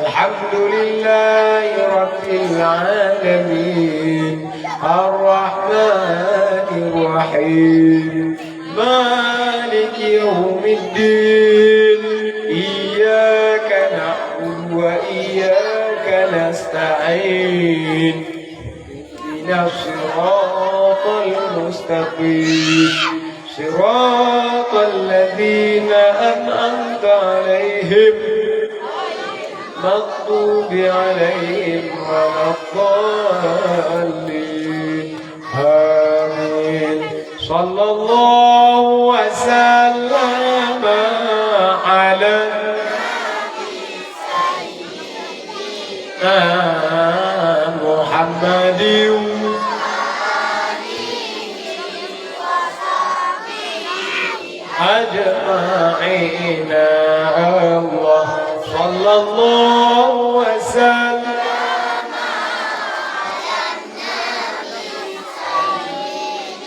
الحمد لله رب العالمين. الرحمن الرحيم. مالك يوم الدين. إياك نعبد وإياك نستعين. اهدنا الصراط المستقيم. صراط الذين أنعمت عليهم. مغضوب المغضوب عليهم ولا الضالين. آمين. صلى الله وسلم على سيدنا محمد أجمعين. الله صلى الله وسلم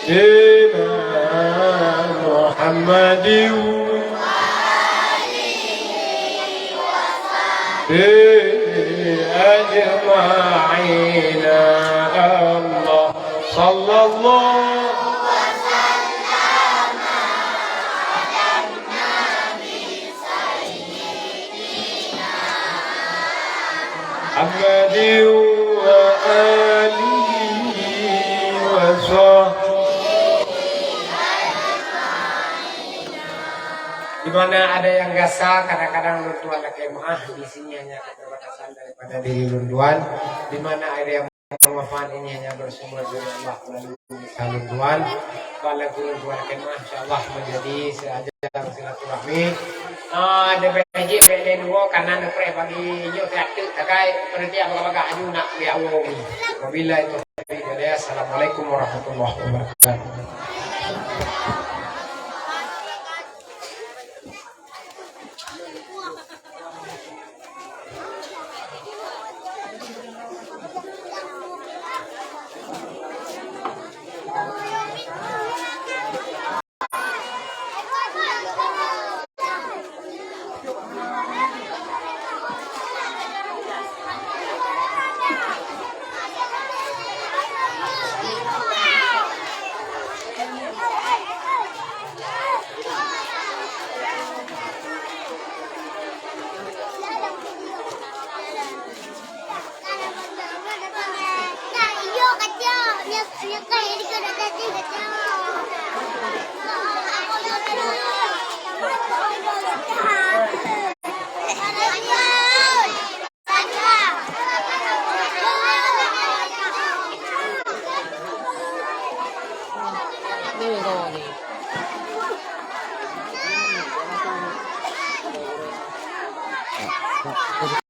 سيدنا محمد أجمعين. الله صلى الله محمد وآله وصحبه. Di mana ada yang gasa, kadang-kadang lôn tuan lakèe meu'ah, di sini hanya keterbatasan daripada diri lôn tuan. Di mana ada yang manfaat, ini hanya bersumber dari Allah melalui lisan lôn tuan. Kalau lôn tuan lakèe meu'ah, insya Allah menjadi seajar silaturahmi. Ah, leubeh jih bèk lé dua, karena neupreh bagi nyoe siat teuk takai, panitia bagah-bagah aju nak biak uroe ni. Wabillahi taufiq wal hidayah. Assalamualaikum warahmatullahi wabarakatuh.